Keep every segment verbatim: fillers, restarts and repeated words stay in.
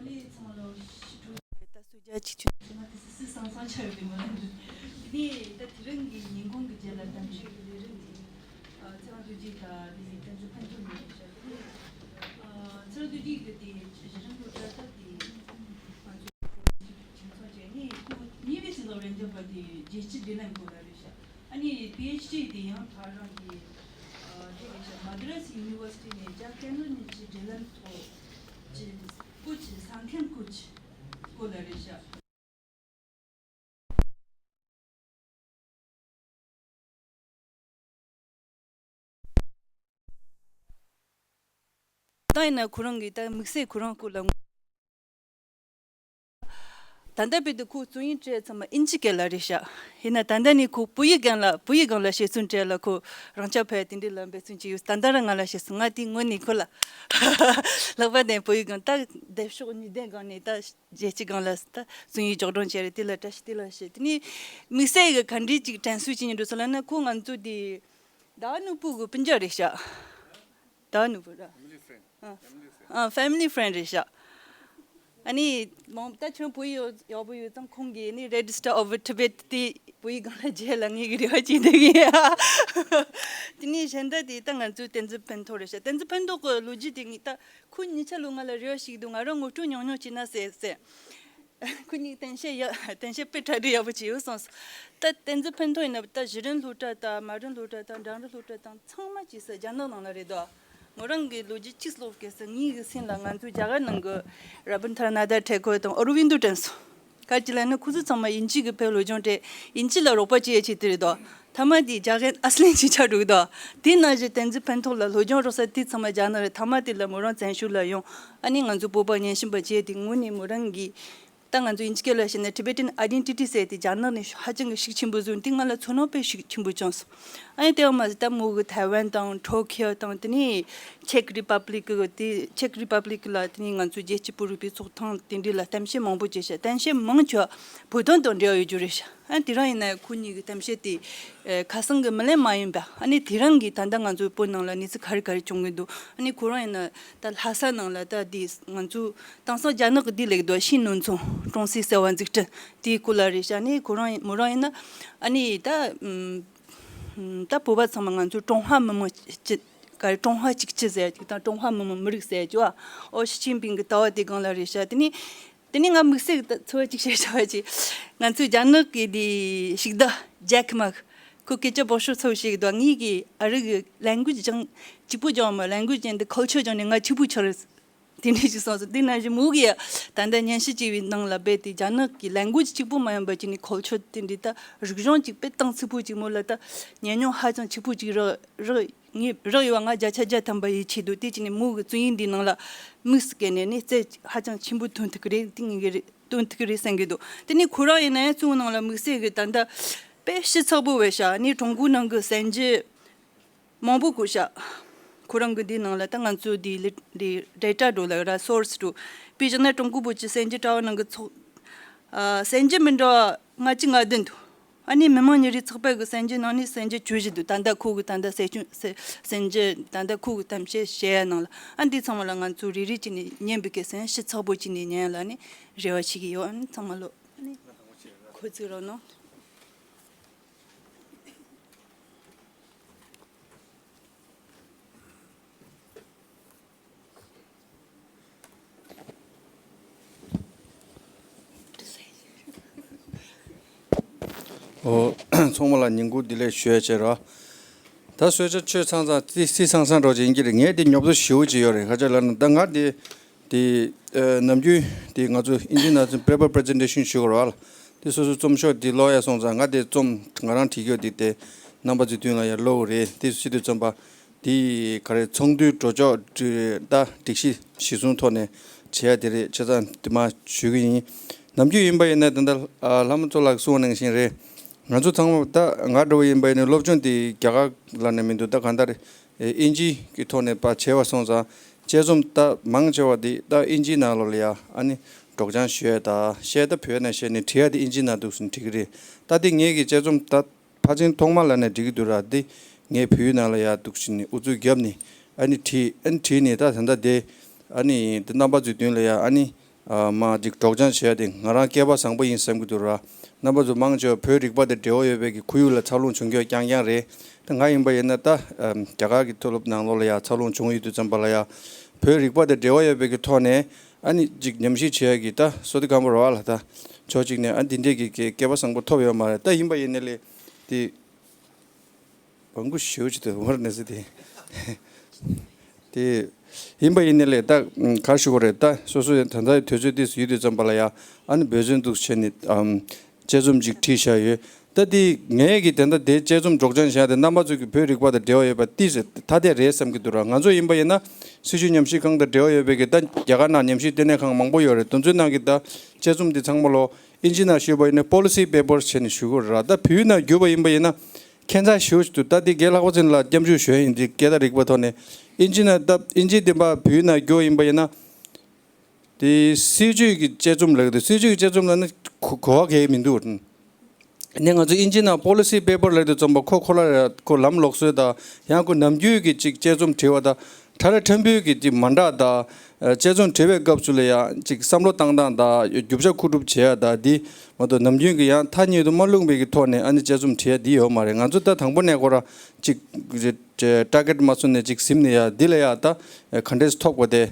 ལས་ཚང་ལོ་ཞི་ཁྲོ། ད་སུ་རྒྱ་ཆིག་ཆུ། ང་དེ་སུ་སུ་སང་སང་ཆར་དེ་མ་ལ་འདུག་དེ་ནས་ད་དེ་རིང་གི་ཉིན་གུང་གི་རྗེས་ལ་གཏམ་བཤད་ཀྱི་ལས་རིམ་དེ། ཨ། ཚེ་རིང་རྡོ་རྗེ་དང་དེ་ནས་བསྟན་འཛིན་ཕུན་ཚོགས་གཉིས་རེད་ཤག་དེ་ནས། ཨ། ཚེ་རིང་རྡོ་རྗེ་གི་དེ་གཞི་རིམ་སློབ་གྲྭ་ད་དེ་ང་ཚོ་ཁྱིམ་ཚང་བཅས་ནས་ཁོ་ཉེ་བའི་ཚེ་ལོ་རེ་འཇབ་པ་དེ་རྒྱལ་སྤྱིའི་འབྲེལ་ལམ་སྐོར་ལ་རེད་ཤག་ཨ་ནི་པི་ཨེཆ་ཌི་དེ་ཡང་ཐག་རང་གི། ཨ། དེ་རེད་ཤག་མ་དྲ་སི་ཡུ་ནི་ཝར་སི་ཊི་ནས་རྒྱ་སྐད་ནོར་གཉིས་ཀྱི་འབྲེལ་ལམ་ཐོག་ཅི་སྐོར་གྱི་ས་མཁན་སྐོར་གྱི་སྐོར་ལ་རེད་ཤག་ད་ཡིན་ན་ཁོ་རང་གིས་ད་དམིགས་བསལ་ཁོ་རང་སྐོར་ལ་ངོ་། ད་ལྟ་བར་དུ་ཁོ་བཙུན་ཡིན་བྲིས་ཚང་མ་ཨིན་ཇི་སྐད་ལ་རེད་ཤག་ཡིན་ན་ད་ལྟ་ནས་ཁོ་བོད་ཡིག་སྒང་ལ་བོད་ཡིག་སྒང་ལ་བཤད་ཚུལ་བྲིས་ལ་ཁོ་རང་ཅག་ཕ་དེ་འདྲའི་ལ་འབད་ཚུལ་ཅིག་ཡོད། ད་ལྟ་རང་ང་ལ་བཤད་སོང་། ང་དེ་ངོ་ནས་ཁོ་ལ་ལྷག་པ་དང་བོད་ཡིག་སྒང་ད་དེབ་ཤོག་གཉིས་ལྡན་སྒང་ནས་ད་རྒྱལ་སྤྱི་སྒང་ལ་ད་བཙུན་ཡིག་སྒྱོགས་སྒྲོན་བྱས་རེད། དེ་ལ་བཀྲ་ཤིས་བདེ་ལེགས་ཞུ། དེ་ནས་དམིགས་བསལ་གྱི་ག་འདྲའི་ཅིག་དྲན་གསོ་བྱེད་སྙིང་འདོད་སོང་ལབ་ན་ཁོ་ང་ཚོ་དེ། ད་ནོར་བུ་གི་སྤུན་ཀྱག་རེད་ཤག་ད་ནོར་བུ་ར། Family friend. ཨ། Family friend. ཨ། Family friend རེད་ཤག་ཨ་ནི་མང་ད་ཁྱོད་བོད་ཡིག་ཡག་པོ་ཡོད་ཙང་ཁོང་གིས་ནི་Register of Tibet དེ་བོད་ཡིག་སྒང་ལ་བརྗེས་ལ་ངེད་ཀྱི་རེ་བ་བྱེད་འདུག་གི་དེ་ནས་གཞན་དག་དེ་ད་ང་ཚོའི་བསྟན་འཛིན་ཕུན་ཐོགས་རེད་ཤག་བསྟན་འཛིན་ཕུན་ཐོགས་ཀྱི་ལོ་རྒྱུས་དེ་ངས་ད་ཁོ་གཉིས་ཆ་ལོ་ང་ལ་རེ་བ་ཞིག་འདུག་ང་རང་ངོ་སྤྲོད་ཉུང་ཉུང་བྱས་ན་ཟེར་ཟེར། ཁོ་གཉིས་བསྟན་བཤད་ཡ་བསྟན་བཤད་དཔེ་གྲ་སྒྲིག་ཡག་པོ་བྱས་ཡོད་སོང་། ད་བསྟན་འཛིན་ཕུན་ཐོགས་ཡིན་ན་ད་གཞི་རིམ་སློབ་གྲྭ་དང་མ་རིམ་སློབ་གྲྭ་དང་འབྲིང་རིམ་སློབ་གྲྭ་དང་ཚང་མ་བྱས་ས་རྒྱ་ནག་ནང་ལ་རེད་དོ། མོ་རང་གི་ལོ་རྒྱུས་གཅིག་ཀློག་སྐད་ས་ངའི་གི་སེམས་ལ་ང་ཚོའི་རྒྱ་གར་ནང་གི་ར་བིན་དྷྲ་ནཱ་ཐ་ཐེ་ཁོར་དང་ཨོ་རོ་བིན་དོ་དྲན་སོང་། ག་ཅི་ལབ་ན་ཁོ་ཚོ་ཚང་མ་དབྱིན་ཇི་གི་བོད་སློབ་སྦྱོང་སྤྲད། དབྱིན་ཇི་ལ་རོགས་པ་བྱེད་ཡ་ཆེད་དུ་རེད་དོ། མཐའ་མ་དེ་རྒྱ་གར་ཨ་སི་ལན་ཅིག་ཆགས་འགྲོ་གི་དོ། དེ་ནང་བཞིན་བསྟན་འཛིན་ཕུན་ཐོགས་ལ་སློབ་སྦྱོང་རོགས་ས་དེ་ཚང་མ་རྒྱ་ནག་རེད། མཐའ་མ་དེ་ལ་མོ་རང་བཙན་བྱོལ་ལ་ཡོང་། ཨ་ནི་ང་ཚོ་བོད་པ་ཉན་ཤེས་པ་བྱས་དེ་ངོ་ནས་མོ་རང་གིས། ད་ང་ཚོ་དབྱིན་ཇི་སྐད་ལ་བཤད་ན་Tibetan identity ཟེར་དེ་རྒྱ་ནག་ནས་ཧ་ཅང་གི་ཤུགས་ཆེན་པོ་བཟུང་། དེ་ང་ལ་ཚོར་སྣང་དཔེ་ཤུགས་ཆེན་པོ་བྱུང་སོང་། ཨ་ནི་དེ་བ་མ་ཟད་ད་མོ་གི་ཐའེ་ཝན་དང་ཊོ་ཁི་ཡོ་དང་དེ་ནས་ཆེག་རི་པབ་ལིག་གི་དེ་ཆེག་རི་པབ་ལིག་ལ་དེ་ནས་ང་ཚོ་རྒྱལ་སྤྱི་བོད་རིག་པའི་ཚོགས་ཐེངས་དེ་འདྲ་ལ་གཏམ་བཤད་མང་པོ་བྱས་ཤག་གཏམ་བཤད་མང་ཆེ་བ་བོད་དོན་དང་འབྲེལ་བ་ཡོད་རྒྱུ་རེད་ཤག་ཨ་ནི་དེ་རིང་ཡིན་ན་ཁོ་གཉིས་ཀྱི་གཏམ་བཤད་དེ་ཨེ་ཁ་སང་གི་མི་ལན་མ་ཡིན་པ། ཨ་ནི་དེ་རིང་གི་ད་ལྟ་ང་ཚོའི་བོད་ནང་ལ་གནས་ཚུལ་ག་རེ་ག་རེ་བྱུང་གི་འདུག་ཨ་ནི་ཁོ་རང་ཡིན་ན་ད་ལྷ་ས་ནང་ལ་ད་དེ་ང་ཚོ་དེང་སང་རྒྱ་ནག་གི་དེ་ལེགས་འདུག་ཤིན་ནུ་ཚོང་ཀྲུང་སི་གསར་བ་འཛུགས་སྐྲུན་དེའི་སྐོར་ལ་རེད་ཤག་ཨ་ནི་ཁོ་རང་མོ་རང་ཡིན་ན་ཨ་ནི་ད་ཨམ་ད་བོད་པ་ཚང་མ་ང་ཚོ་ཀྲུང་ཧྭ་མི་དམངས་སྤྱི་ག་རེ་ཀྲུང་ཧྭ་གཅིག་སྤྱི་ཟེར་ཅིག་དང་ཀྲུང་ཧྭ་མི་དམངས་མི་རིགས་ཟེར་ཅིག་བ། ཨོ་ཞི་ཅིན་ཕིང་གི་ལྟ་བ་དེ་སྒང་ལ་རེད་ཤག་དེ་ནི་དེ་ནི་ང་དམིགས་བསལ་གྱི་ཚོར་བ་ཅིག་བཤད་བྱ་བ་ཅིག་ང་ཚོའི་རྒྱ་ནག་གི་དེ་ཞིག་ད་ཇེག་མ་ཁོ་སྐད་ཆ་སྦོམ་ཤོས་ཚོ་ཞིག་ད་ངེད་ཀྱི་ཨ་རི་གི་language སྦྱང་གཅིག་པུ་སྦྱང་མ་language ཅན་དེ་culture སྦྱང་ནས་ང་ཕྱུག་པོ་ཆགས་རེད། དེ་འདྲ་ཞིག་སོང་སོང་། དེ་ནང་བཞིན་མོ་གིས་ད་ལྟ་སྙན་ཞུ་བྱས་པའི་ནང་ལ་རྦད་དེ་རྒྱ་ནག་གི་language གཅིག་པུ་མ་ཡིན་པ་ཅིག་ནས་culture དེ་འདྲའི་ད་རིག་གཞུང་གཅིག་དཔེ་གཏིང་ཚིགས་པོ་ཅིག་མོ་ལ་ད་ཉན་མྱོང་ཧ་ཅང་ཆེ་པོ་ཅིག་རག་རག་ངས་རག་ཡོད་པ་ང་བརྒྱ་ཆ་བརྒྱ་ཐམ་པ་ཡིད་ཆེས་འདུག་དེ་ཅིག་ནས་མོ་གི་བཙུན་ཡིན་འདིའི་ནང་ལ་དམིགས་སུ་བཀར་ནས་ནི་རྩལ་ཧ་ཅང་ཆེན་པོ་ཐོན་ཐུབ་ཀྱི་རེད། དེ་ངེས་ཀྱི་རེད། ཐོན་ཐུབ་ཀྱི་རེད་བསམ་གྱི་འདུག་དེ་ནས་ཁོ་རང་ཡིན་ན་ཡང་བཙུན་ནང་ལ་དམིགས་བསལ་གྱི་ད་ལྟ་དཔེ་ཞིབ་ཚགས་པོ་བས་ཤག་ནི་ཀྲུང་གོའི་ནང་གི་གསར་འགྱུར། མང་པོ་བཀོད་ཤག་ཁོ་རང་གི་འདི་ནང་ལ་ད་ང་ཚོ་འདི་ལི་འདི་data འགྲོ་ལ་ར་source འགྲོ། དཔེ་བཞག་ན་ཀྲུང་གོ་བོད་ཀྱི་གསར་འགྱུར་དྲ་བ་ནང་གི་ཚོགས་ཨ་གསར་འགྱུར་མི་འདྲ་བ་ལྔ་བཅུ་ང་བདུན་འདུག་ཨ་ནི་མི་དམངས་ཉིན་རེའི་ཚགས་པར་གི་གསར་འགྱུར་ནང་ནས་གསར་འགྱུར་བཅུ་བཞི་འདུག་ད་ལྟ་ཁོ་གི་ད་ལྟ་གསར་བྱུང་གསར་གསར་འགྱུར་ད་ལྟ་ཁོ་གི་གཏམ་བཤད་བཤད་ཡ་ནང་ལ་ཨ་འདི་ཚང་མ་ལ་ང་ཚོ་རེ་རེ་བྱས་ནས་ཉན་པའི་གི་སེམས་ཤུགས་ཚགས་པོ་བྱས་ནས་ཉན་ཡ་ལ་ནི་རེ་བ་བྱེད་ཀྱི་ཡོད། ཨ་ནི་ཚང་མ་ལོ་ཨ་ནི་ཁོ་ཚོས་རོགས་གནང་། ཨོ། ཚང་མ་ལ་ཉིན་གུང་བདེ་ལེགས་ཞུ་ཡ་བྱེད་རོགས། ད་གསོལ་ཇ་མཆོད་ཚང་ཚང་ཙི་ཙི་ཚང་ཚང་འགྲོ་བྱེད་ཀྱི་རེད། ངས་དེ་ཉོབ་ཏོ་ཞེ་པོ་ཅིག་ཡོད་རེད། ཁ་ཆག་ལ་ན་ད་ང་དེ། དེ་ཨ་ནམ་རྒྱུན་དེ་ང་ཚོ་ཨིན་ཇི་ནང་ཚོ་paper presentation ཞུ་དགོས་རེད་བ། དེ་སོ་སོའི་རྩོམ་ཤོག་དེ་ཀློག་ཡ་སོང་ཙང་ང་དེ་རྩོམ་ང་རང་བྲིས་རྒྱུ་དེ་དེ་རྣམ་པ་ཚོའི་མདུན་ལ་ཡར་ཀློག་དགོས་རེད། དེ་སུ་ཞིག་དུས་ཙམ་པ་དེ་ག་རེ་ཚོགས་འདུའི་གྲོས་ཆོད་ད་སྒྲིག་གཞི་གཞིར་བཟུང་ཐོག་ནས་བྱེད་ཡ་དེ་རེད། བྱས་ཙང་དེ་མ་ཞུ་གི་ཡིན། ནམ་རྒྱུན་ཡིན་པ་ཡིན་ན་ད་ལྟ་ལྷ་མོ་མཚོ་ལགས་གསུངས་པ་ནང་བཞིན་རེད། ང་ཚོ་ཚང་མ་ད་ང་འདྲ་བོ་ཡིན་པ་ཡིན་ན་སློབ་སྦྱོང་དེ་རྒྱ་གར་ལ་ནས་མི་འདུག་ད་གང་ལྟར། ཨེ་ཨིན་ཇི་གི་ཐོག་ནས་ཕར་བྱས་པ་སོང་ཙང་དཔྱད་རྩོམ་ད་མང་ཆེ་བ་འདི་ད་ཨིན་ཇིའི་ནང་ལོགས་ལ་ཡ་ཨ་ནི་སྒྲོག་སྦྱང་ཞུ་ཡ་ད་བཤད་ད་བོད་ནང་བཤད་ནས་བྲིས་ཡ་དེ་ཨིན་ཇིའི་ནང་འདུག་སེ་བྲིས་ཀྱི་རེད། ད་དེ་ངེད་ཀྱི་དཔྱད་རྩོམ་ད་ཕར་ཕྱིན་ཐོག་མ་ལ་ནས་འབྲི་གི་འདུག་ར། དེ་ངས་བོད་ཡིག་ནང་ལ་ཡ་འདུག་སེ་ནས་ཨུ་ཚུགས་བརྒྱབ་ནས་ཨ་ནི་བྲིས། ཨ་ནི་བྲིས་ནས་ད་ད་ལྟ་དེ་ཨ་ནི་དེ་རྣམ་པ་ཚོའི་མདུན་ལ་ཡ་ཨ་ནི་ ཨ་མ་ཅིག་སྒྲོག་སྦྱང་བྱེད་ཡ་དེ་ང་རང་སྐལ་པ་བཟང་པོ་ཡིན་བསམ་གྱི་འདུག་ར། རྣམ་པ་ཚོ་མང་ཆེ་བ་བོད་རིག་པ་དང་འབྲེལ་བ་ཡོད་པའི་གི་ཁོར་ཡུག་ལ་འཚར་ལོངས་བྱུང་རྒྱུ་རྐྱང་རྐྱང་རེད། ད་ང་ཡིན་པ་ཡིན་ན་ད་ཨམ་རྒྱ་གར་གྱི་མཐོ་སློབ་ནང་ལོགས་ལ་ཡ་འཚར་ལོངས་བྱུང་ཡོད་དུས་ཙམ་པ་ལ་ཡ། བོད་རིག་པ་དང་འབྲེལ་བ་ཡོད་པའི་གི་ཐོག་ནས་ཨ་ནི་ཅིག་ཉམས་ཞིབ་བྱེད་ཡ་གི་ད་བསོད་བདེ་སྒམ་པོ་རེད་བ་ལ། ད་ཕྱོགས་གཅིག་ནས་ཨ་འདི་འདྲས་ཀྱི་སྐལ་པ་བཟང་པོ་ཐོབ་ཡོད་མ་རེད། ད་ཡིན་པ་ཡིན་ནའི་ལས་དེ། བང་གུ་ཞེའུ་ཅི་དེ་བར་ནས་སི་དེ། དེ་ཡིན་པ་ཡིན་ནའི་ལས་ད་གར་ཞུ་གོ་རེད། ད་སོ་སོ་ད་ལྟ་དུས་ཚོད་དེ་ཡོད་དུས་ཙམ་པ་ལ་ཡ་ཨ་ནི་འབད་བརྩོན་འདུག་བྱས་ནས་ཨམ་དཔྱད་རྩོམ་ཅིག་བྲིས་བཞག་ཡོད། ད་དེ་ངས་ཀྱི་དེ་འདྲ་དེ་དཔྱད་རྩོམ་སྒྲོག་སྦྱང་བྱས་ཏེ་རྣམ་པ་ཚོ་གི་བོད་རིག་པ་དང་འབྲེལ་བ་ཡོད་པ་ཏིས་ཐ་དད་རེད་བསམ་གྱི་འདུག་ར། ང་ཚོ་ཡིན་པ་ཡིན་ན་སྲིད་བྱུས་ཉམས་ཞིབ་ཁང་དང་འབྲེལ་བ་ཡོད་པའི་གི་ད་རྒྱ་གར་ནང་ཉམས་ཞིབ་ལྟེ་གནས་ཁང་མང་པོ་ཡོད་རེད། དེ་ཚོའི་ནང་གི་ད་དཔྱད་རྩོམ་དེ་ཚང་མ་ལོ་ཨིན་ཇི་ནང་ཞུས་པ་ཡིན་ན་policy paper་བྱས་ནས་ཞུ་དགོས་རེད་ར། ད་བོད་ཡིག་ནང་བསྒྱུར་བ་ཡིན་པ་ཡིན་ན། ཁྱད་མཚར་ཞེ་པོ་ཞིག་འདུག་ད་འདི་རྒན་ལྷག་པ་ཚེ་རིང་ལགས་སྐྱབས་འཇུག་ཞུ་ཡ་ཡིན། འདི་སྐད་བརྡ་རིག་པ་ཐོག་ནས་ཨིན་ཇི་ན་ད་ཨིན་ཇི་འདི་པ་བོད་ཡིག་ནང་བསྒྱུར་བ་ཡིན་པ་ཡིན་ན། དེ་སྲིད་བྱུས་ཀྱི་དཔྱད་རྩོམ་ལབ་ཀྱི་འདུག་སྲིད་བྱུས་ཀྱི་དཔྱད་རྩོམ་ལབ་ན་གོ་གོ་བ་གལ་མི་འདུག་ནས་ང་ཚོ་ཨིན་ཇི་ནང་policy paper་ལབ་དུས་ཙམ་པ་ཁོ་ཁོ་ལ་ཁོ་ལམ་ལུགས་སྲོལ་དང་ཡང་ཁོ་ནམ་རྒྱུན་གྱི་ཅིག་དཔྱད་རྩོམ་བྲིས་པ་དང་ཕྲ་རགས་ཕྲན་བུའི་གི་ཅིག་མ་འདྲ་དང་། དཔྱད་རྩོམ་བྲིས་པའི་སྐབས་སུ་ལ་ཡང་ཅིག་བསམ་བློ་བཏང་སྟངས་དང་རྒྱུ་ཆ་མཁོ་སྒྲུབ་བྱེད་ཡ་དང་འདི་མ་གཏོགས་ནམ་རྒྱུན་གྱི་ཡང་ཐ་སྙད་དུ་མ་ལྷུང་བའི་གི་ཐོག་ནས་ཨ་ནི་དཔྱད་རྩོམ་བྲིས་ཡ་འདི་ཡོད་མ་རེད། ང་ཚོ་ད་དང་པོ་ནས་ཁོ་ར་ཅིག་target་མ་བཟུང་ནས་ཅིག་ཟིན་ནས་ཡ་འདི་ལ་ཡ་ད་ག་འདྲས་ཐོགས་པ་དེ་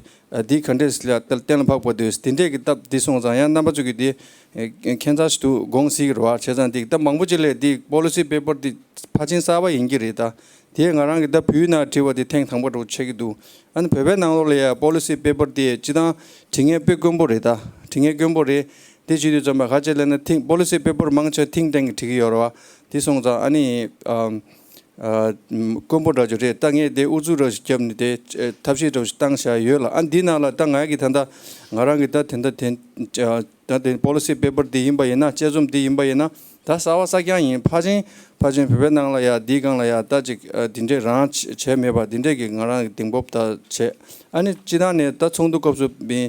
འདི་ག་འདྲས་ལ་གཏན་ལ་ཕབ་པ་དེ་འདི་འདྲས་ཀྱི་སྟབས་འདི་སོང་ཙང་ཡང་རྣམ་པ་ཚོ་གི་འདི་ཁྱད་མཚར་ཞིག་ཏུ་དགོངས་སྲིད་ཀྱི་རེད་བ། བྱས་ཙང་འདི་ད་མང་པོ་ཅིག་ལས་འདི་policy paper་འདི་ཕལ་ཆེར་གསར་པ་ཡིན་གྱི་རེད། ད་དེ་ང་རང་གི་ད་བོད་ཡིག་ནང་བྲིས་པ་དེ་ཐེངས་དང་པོ་འདྲ་བོ་ཆགས་ཀྱི་འདུག་ཨ་ནི་བོད་པའི་ནང་ལོགས་ལ་ཡ་policy paper་དེ་སྤྱི་བཏང་བྲིས་མཁན་དཔེ་དཀོན་པོ་རེད། ད་བྲིས་མཁན་དཀོན་པོ་རེད། དེ་བྱེད་དུས་ཙམ་པ་ག་ཅེ་ལབ་ན་ཐིང་policy paper་མང་ཆེ་ཐིང་ཐེང་གི་བྲིས་ཀྱི་ཡོད་རེད་བ། དེ་སོང་ཙང་ཨ་ནི་ཨམ་ཨ་དཀོན་པོ་འདྲ་ཅིག་རེད། ད་ངས་དེ་ཨུ་ཚུགས་འདྲ་ཞིག་བརྒྱབ་ནས་དེ་ཐབས་ཤེས་འདྲ་ཞིག་བཏང་བཞག་ཡོད་ལ། ཨ་འདི་ནང་ལ་ད་ང་གི་ད་ལྟ་ང་རང་གི་ད་དེ་འདྲ་དེ། ད་དེ་policy paper་འདི་ཡིན་པ་ཡིན་ན་དཔྱད་རྩོམ་འདི་ཡིན་པ་ཡིན་ན་ད་གསར་པ་གསར་རྐྱང་ཡིན། ཕལ་ཆེར་ཕལ་ཆེར་བོད་པའི་ནང་ལ་ཡ་འདིའི་སྒང་ལ་ཡ་ད་ཅིག་ཨ་འདི་འདྲས་རང་བྱས་མེད་པ་འདི་འདྲས་ཀྱི་ང་རང་གི་གདེང་སྤོབས་ད་བྱས། ཨ་ནི་སྤྱི་བཏང་ནས་ད་ཚོགས་འདུ་སྐབས་སུ་མི་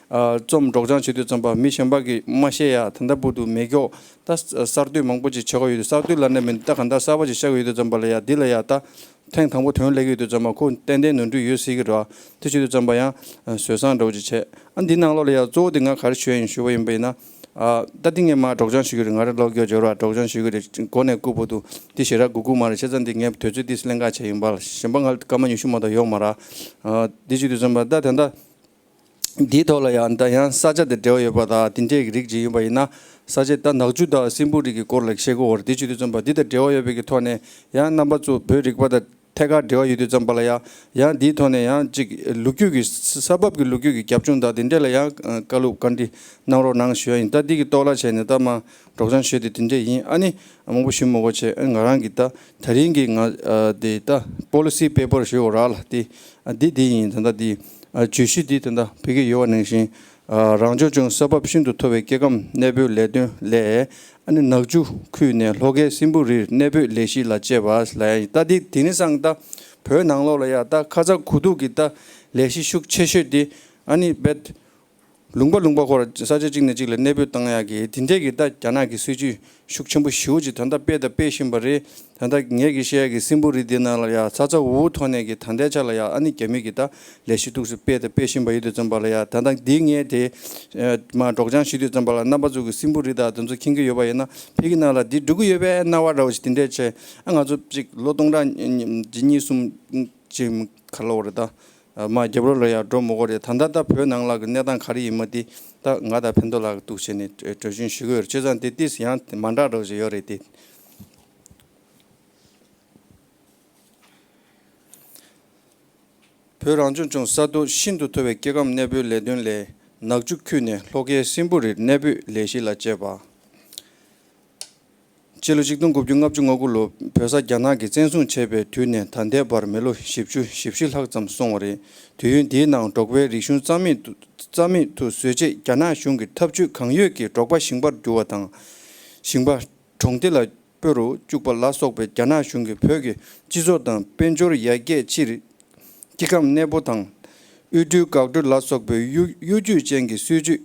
ཨ་རྩོམ་སྒྲོག་སྦྱང་བྱེད་དུས་ཙམ་པ་མི་གཞན་པ་གིས་མ་ཤེས་ཡ་ད་ལྟ་བར་དུ་མེད་ཀྱོག་ད་གསར་གཏོད་མང་པོ་ཅིག་བྱེད་ཀྱི་ཡོད་དུས་གསར་གཏོད་ལབ་ན་མི་འདུག་ད་གང་ལྟར་གསར་པ་ཅིག་བཞག་གི་ཡོད་དུས་ཙམ་པ་ལ་ཡ་འདི་ལ་ཡ་ད། ཐེངས་དང་པོ་དོན་སླེབས་ཀྱི་ཡོད་དུས་ཙམ་པ་ཁོ་ཏན་ཏན་ནོར་འཁྲུལ་ཡོད་སྲིད་ཀྱི་རེད་བ། དེ་བྱེད་དུས་ཙམ་པ་ཡང་བཟོད་བསྲང་འདྲ་བོ་ཅིག་བྱས། ཨ་འདི་ནང་ལོགས་ལ་ཡང་གཙོ་བོ་དེ་ང་ག་རེ་ཞུ་ཡ་ཡིན་ཞུ་བ་ཡིན་པ་ཡིན་ན། ཨ་ད་འདི་ངས་མར་སྒྲོག་སྦྱང་ཞུ་གི་རེད། ང་རང་ལོག་སྐྱོར་འབྱོར་བ་སྒྲོག་སྦྱང་ཞུ་གི་རེད། མགོ་ནས་རྐུབ་བར་དུ་འདི་ཞེ་དྲག་དགོས་ཀྱི་མ་རེད། བྱས་ཙང་འདི་ངས་དུས་ཚོད་ཏོག་ཙམ་ལེན་ག་བྱས་ཡིན་པ་ལ། གཞན་པ་ང་ལ་སྐར་མ་ཉི་ཤུ་མ་གཏོགས་ཡོད་མ་རེད། ཨ་འདི་བྱེད་དུས་ཙམ་པ་ད་དེ་འདྲ། འདིའི་ཐོག་ལ་ཡང་ད་ཡང་ས་ཆ་དང་འབྲེལ་བ་ཡོད་པ་དང་དེ་འདྲའི་རིགས་ཅིག་ཡིན་པ་ཡིན་ན། ས་ཆ་ད་ནག་ཆུ་དང་སྲིན་པོ་རི་གི་སྐོར་ལ་བཤད་དགོས་པ་རེད། དེ་བྱེད་དུས་ཙམ་པ་འདི་དང་འབྲེལ་བ་ཡོད་པའི་གི་ཐོག་ནས་ཡང་རྣམ་པ་ཚོ་བོད་རིག་པ་དང་ཐད་ཀར་འབྲེལ་བ་ཡོད་དུས་ཙམ་པ་ལ་ཡང་ཡང་འདིའི་ཐོག་ནས་ཡང་ཅིག་ལོ་རྒྱུས་ཀྱི་ས་བབ་ཀྱི་ལོ་རྒྱུས་ཀྱི་རྒྱབ་ལྗོངས་དང་དེ་འདྲ་ལ་ཡང་བཀའ་སློབ་བཀའ་འདྲི་གནང་རོགས་གནང་ཞུ་ཡ་ཡིན། ད་འདི་གི་ཐོག་ལ་བྱས་ནས་ད་མ་སྒྲོག་སྦྱང་ཞུས་ཏེ་དེ་འདྲ་ཡིན། ཨ་ནི་མང་པོ་ཞུ་མི་དགོས་བྱས། ཨ་ང་རང་གི་ད་ད་རིང་གི་ང་ཨ་དེ་ད་policy paper་ཞུ་བ་རག་ལ་དེ་ཨ་འདི་འདི་ཡིན། ད་ད་འདི། ཨ་བརྗོད་གཞི་འདི་དེ་འདྲ་ཕ་གི་ཡོད་པ་ནང་བཞིན། ཨ་རང་སྐྱོང་ལྗོངས་ས་བབ་ཤིན་ཏུ་མཐོ་བའི་སྐྱེ་ཁམས་གནས་སྤོའི་ལས་དོན་ལས། ཨ་ནི་ནག་ཆུ་ཁུལ་ནས་ལྷོ་ཁའི་སྲིན་པོ་རིར་གནས་སྤོས་ལས་གཞི་ལ་སྤྱད་པ་ལ་ཡང་ད་འདི་དེང་སང་ད་བོད་ནང་ལོགས་ལ་ཡ་ད་ཁ་ཚ་དགོས་གཏུགས་ཀྱི་ད་ལས་གཞི་ཤུགས་ཆེ་ཤོས་འདི་ཨ་ནི་བེད། ལུང་པ་ལུང་པ་ཁོ་ར་ས་ཆ་གཅིག་ནས་གཅིག་ལ་གནས་སྤོས་བཏང་ཡག་གི་དེ་འདྲས་ཀྱི་ད་རྒྱ་ནག་གི་སྲིད་ཇུས་ཤུགས་ཆེན་པོ་ཞེ་པོ་ཅིག་ད་ལྟ་སྤེལ་དང་སྤེལ་བཞིན་པ་རེད། ད་ལྟ་ངེད་ཀྱིས་བཤད་ཡག་གི་སྲིན་པོ་རི་འདི་ནང་ལ་ཡ་ཚ་ཚ་འུར་འུར་ཐོག་ནས་ཀྱི་ད་ལྟའི་ཆ་ལ་ཡ་ཨ་ནི་རྒྱ་མི་གི་ད་ལས་གཞི་ཐུགས་སུ་སྤེལ་དང་སྤེལ་བཞིན་པ་ཡོད་དུས་ཙམ་པ་ལ་ཡ་ད་ལྟ་འདི་ངས་དེ་མ་སྒྲོག་སྦྱང་ཞུ་དུས་ཙམ་པ་ལ་རྣམ་པ་ཚོ་གི་སྲིན་པོ་རི་དང་དེ་ཚོ་མཁྱེན་གྱི་ཡོད་པ་ཡིན་ན་ཕ་གི་ནང་ལ་འདི་འགྲོ་གི་ཡོད་པའི་སྣང་བ་འདྲ་བོ་ཞིག་དེ་འདྲས་བྱས། ཨ་ང་ཚོ་ཅིག་ལོ་སྟོང་ཕྲག་གཉིས་གཉིས་གསུམ་ཅིག་ག་ལ་བ་རེད་ད། མ་རྒྱབ་རོགས་ལ་ཡང་འགྲོ་མི་དགོས་རེད། ད་ལྟ་ད་བོད་ནང་ལ་གི་གནས་སྟངས་ག་རེ་ཡིན་མ་དེ་ད་ང་དང་ཕན་ཐོགས་ལ་གཏུགས་བྱས་ནས་གྲོས་གཞི་ཞུ་གི་ཡོད་རེད། བྱས་ཙང་དེ་ཏིས་ཡང་མ་འདྲ་རོགས་ཞིག་ཡོད་རེད་དེ། བོད་རང་སྐྱོང་ལྗོངས་ས་མཐོ་ཤིན་ཏུ་མཐོ་བའི་སྐྱེ་ཁམས་གནས་སྤོའི་ལས་དོན་ལས་ནག་ཆུ་ཁུལ་ནས་ལྷོ་ཁའི་སྲིན་པོ་རིར་གནས་སྤོས་ལས་གཞི་ལ་སྤྱད་པ། སྤྱི་ལོ་ཆིག་སྟོང་དགུ་བརྒྱ་ལྔ་བཅུ་ང་དགུ་ལོ་བོད་ས་རྒྱ་ནག་གིས་བཙན་བཟུང་བྱས་པའི་དུས་ནས་ད་ལྟའི་བར་མི་ལོ་བཞི་བཅུ་ཞེ་བཞི་ལྷག་ཙམ་སོང་བ་རེད། དུས་ཡུན་འདིའི་ནང་འབྲོག་པའི་རིག་གཞུང་རྩ་མེད་དུ་རྩ་མེད་དུ་བཟོས་རྗེས་རྒྱ་ནག་གཞུང་གི་ཐབས་ཇུས་གང་ཡོད་ཀྱིས་འབྲོག་པ་ཞིང་པར་བསྒྱུར་བ་དང་། ཞིང་པ་གྲོང་སྡེ་ལ་སྤོ་རུ་བཅུག་པ་ལ་སོགས་པའི་རྒྱ་ནག་གཞུང་གིས་བོད་ཀྱི་སྤྱི་ཚོགས་དང་དཔལ་འབྱོར་ཡར་རྒྱས་ཕྱིར། སྐྱེ་ཁམས་གནས་སྤོ་དང་། དབུལ་སྒྲོལ་འགག་སྒྲོལ་ལ་སོགས་པའི་གཡོ་གཡོ་ཇུས་ཅན་གྱི་སྲིད་ཇུས་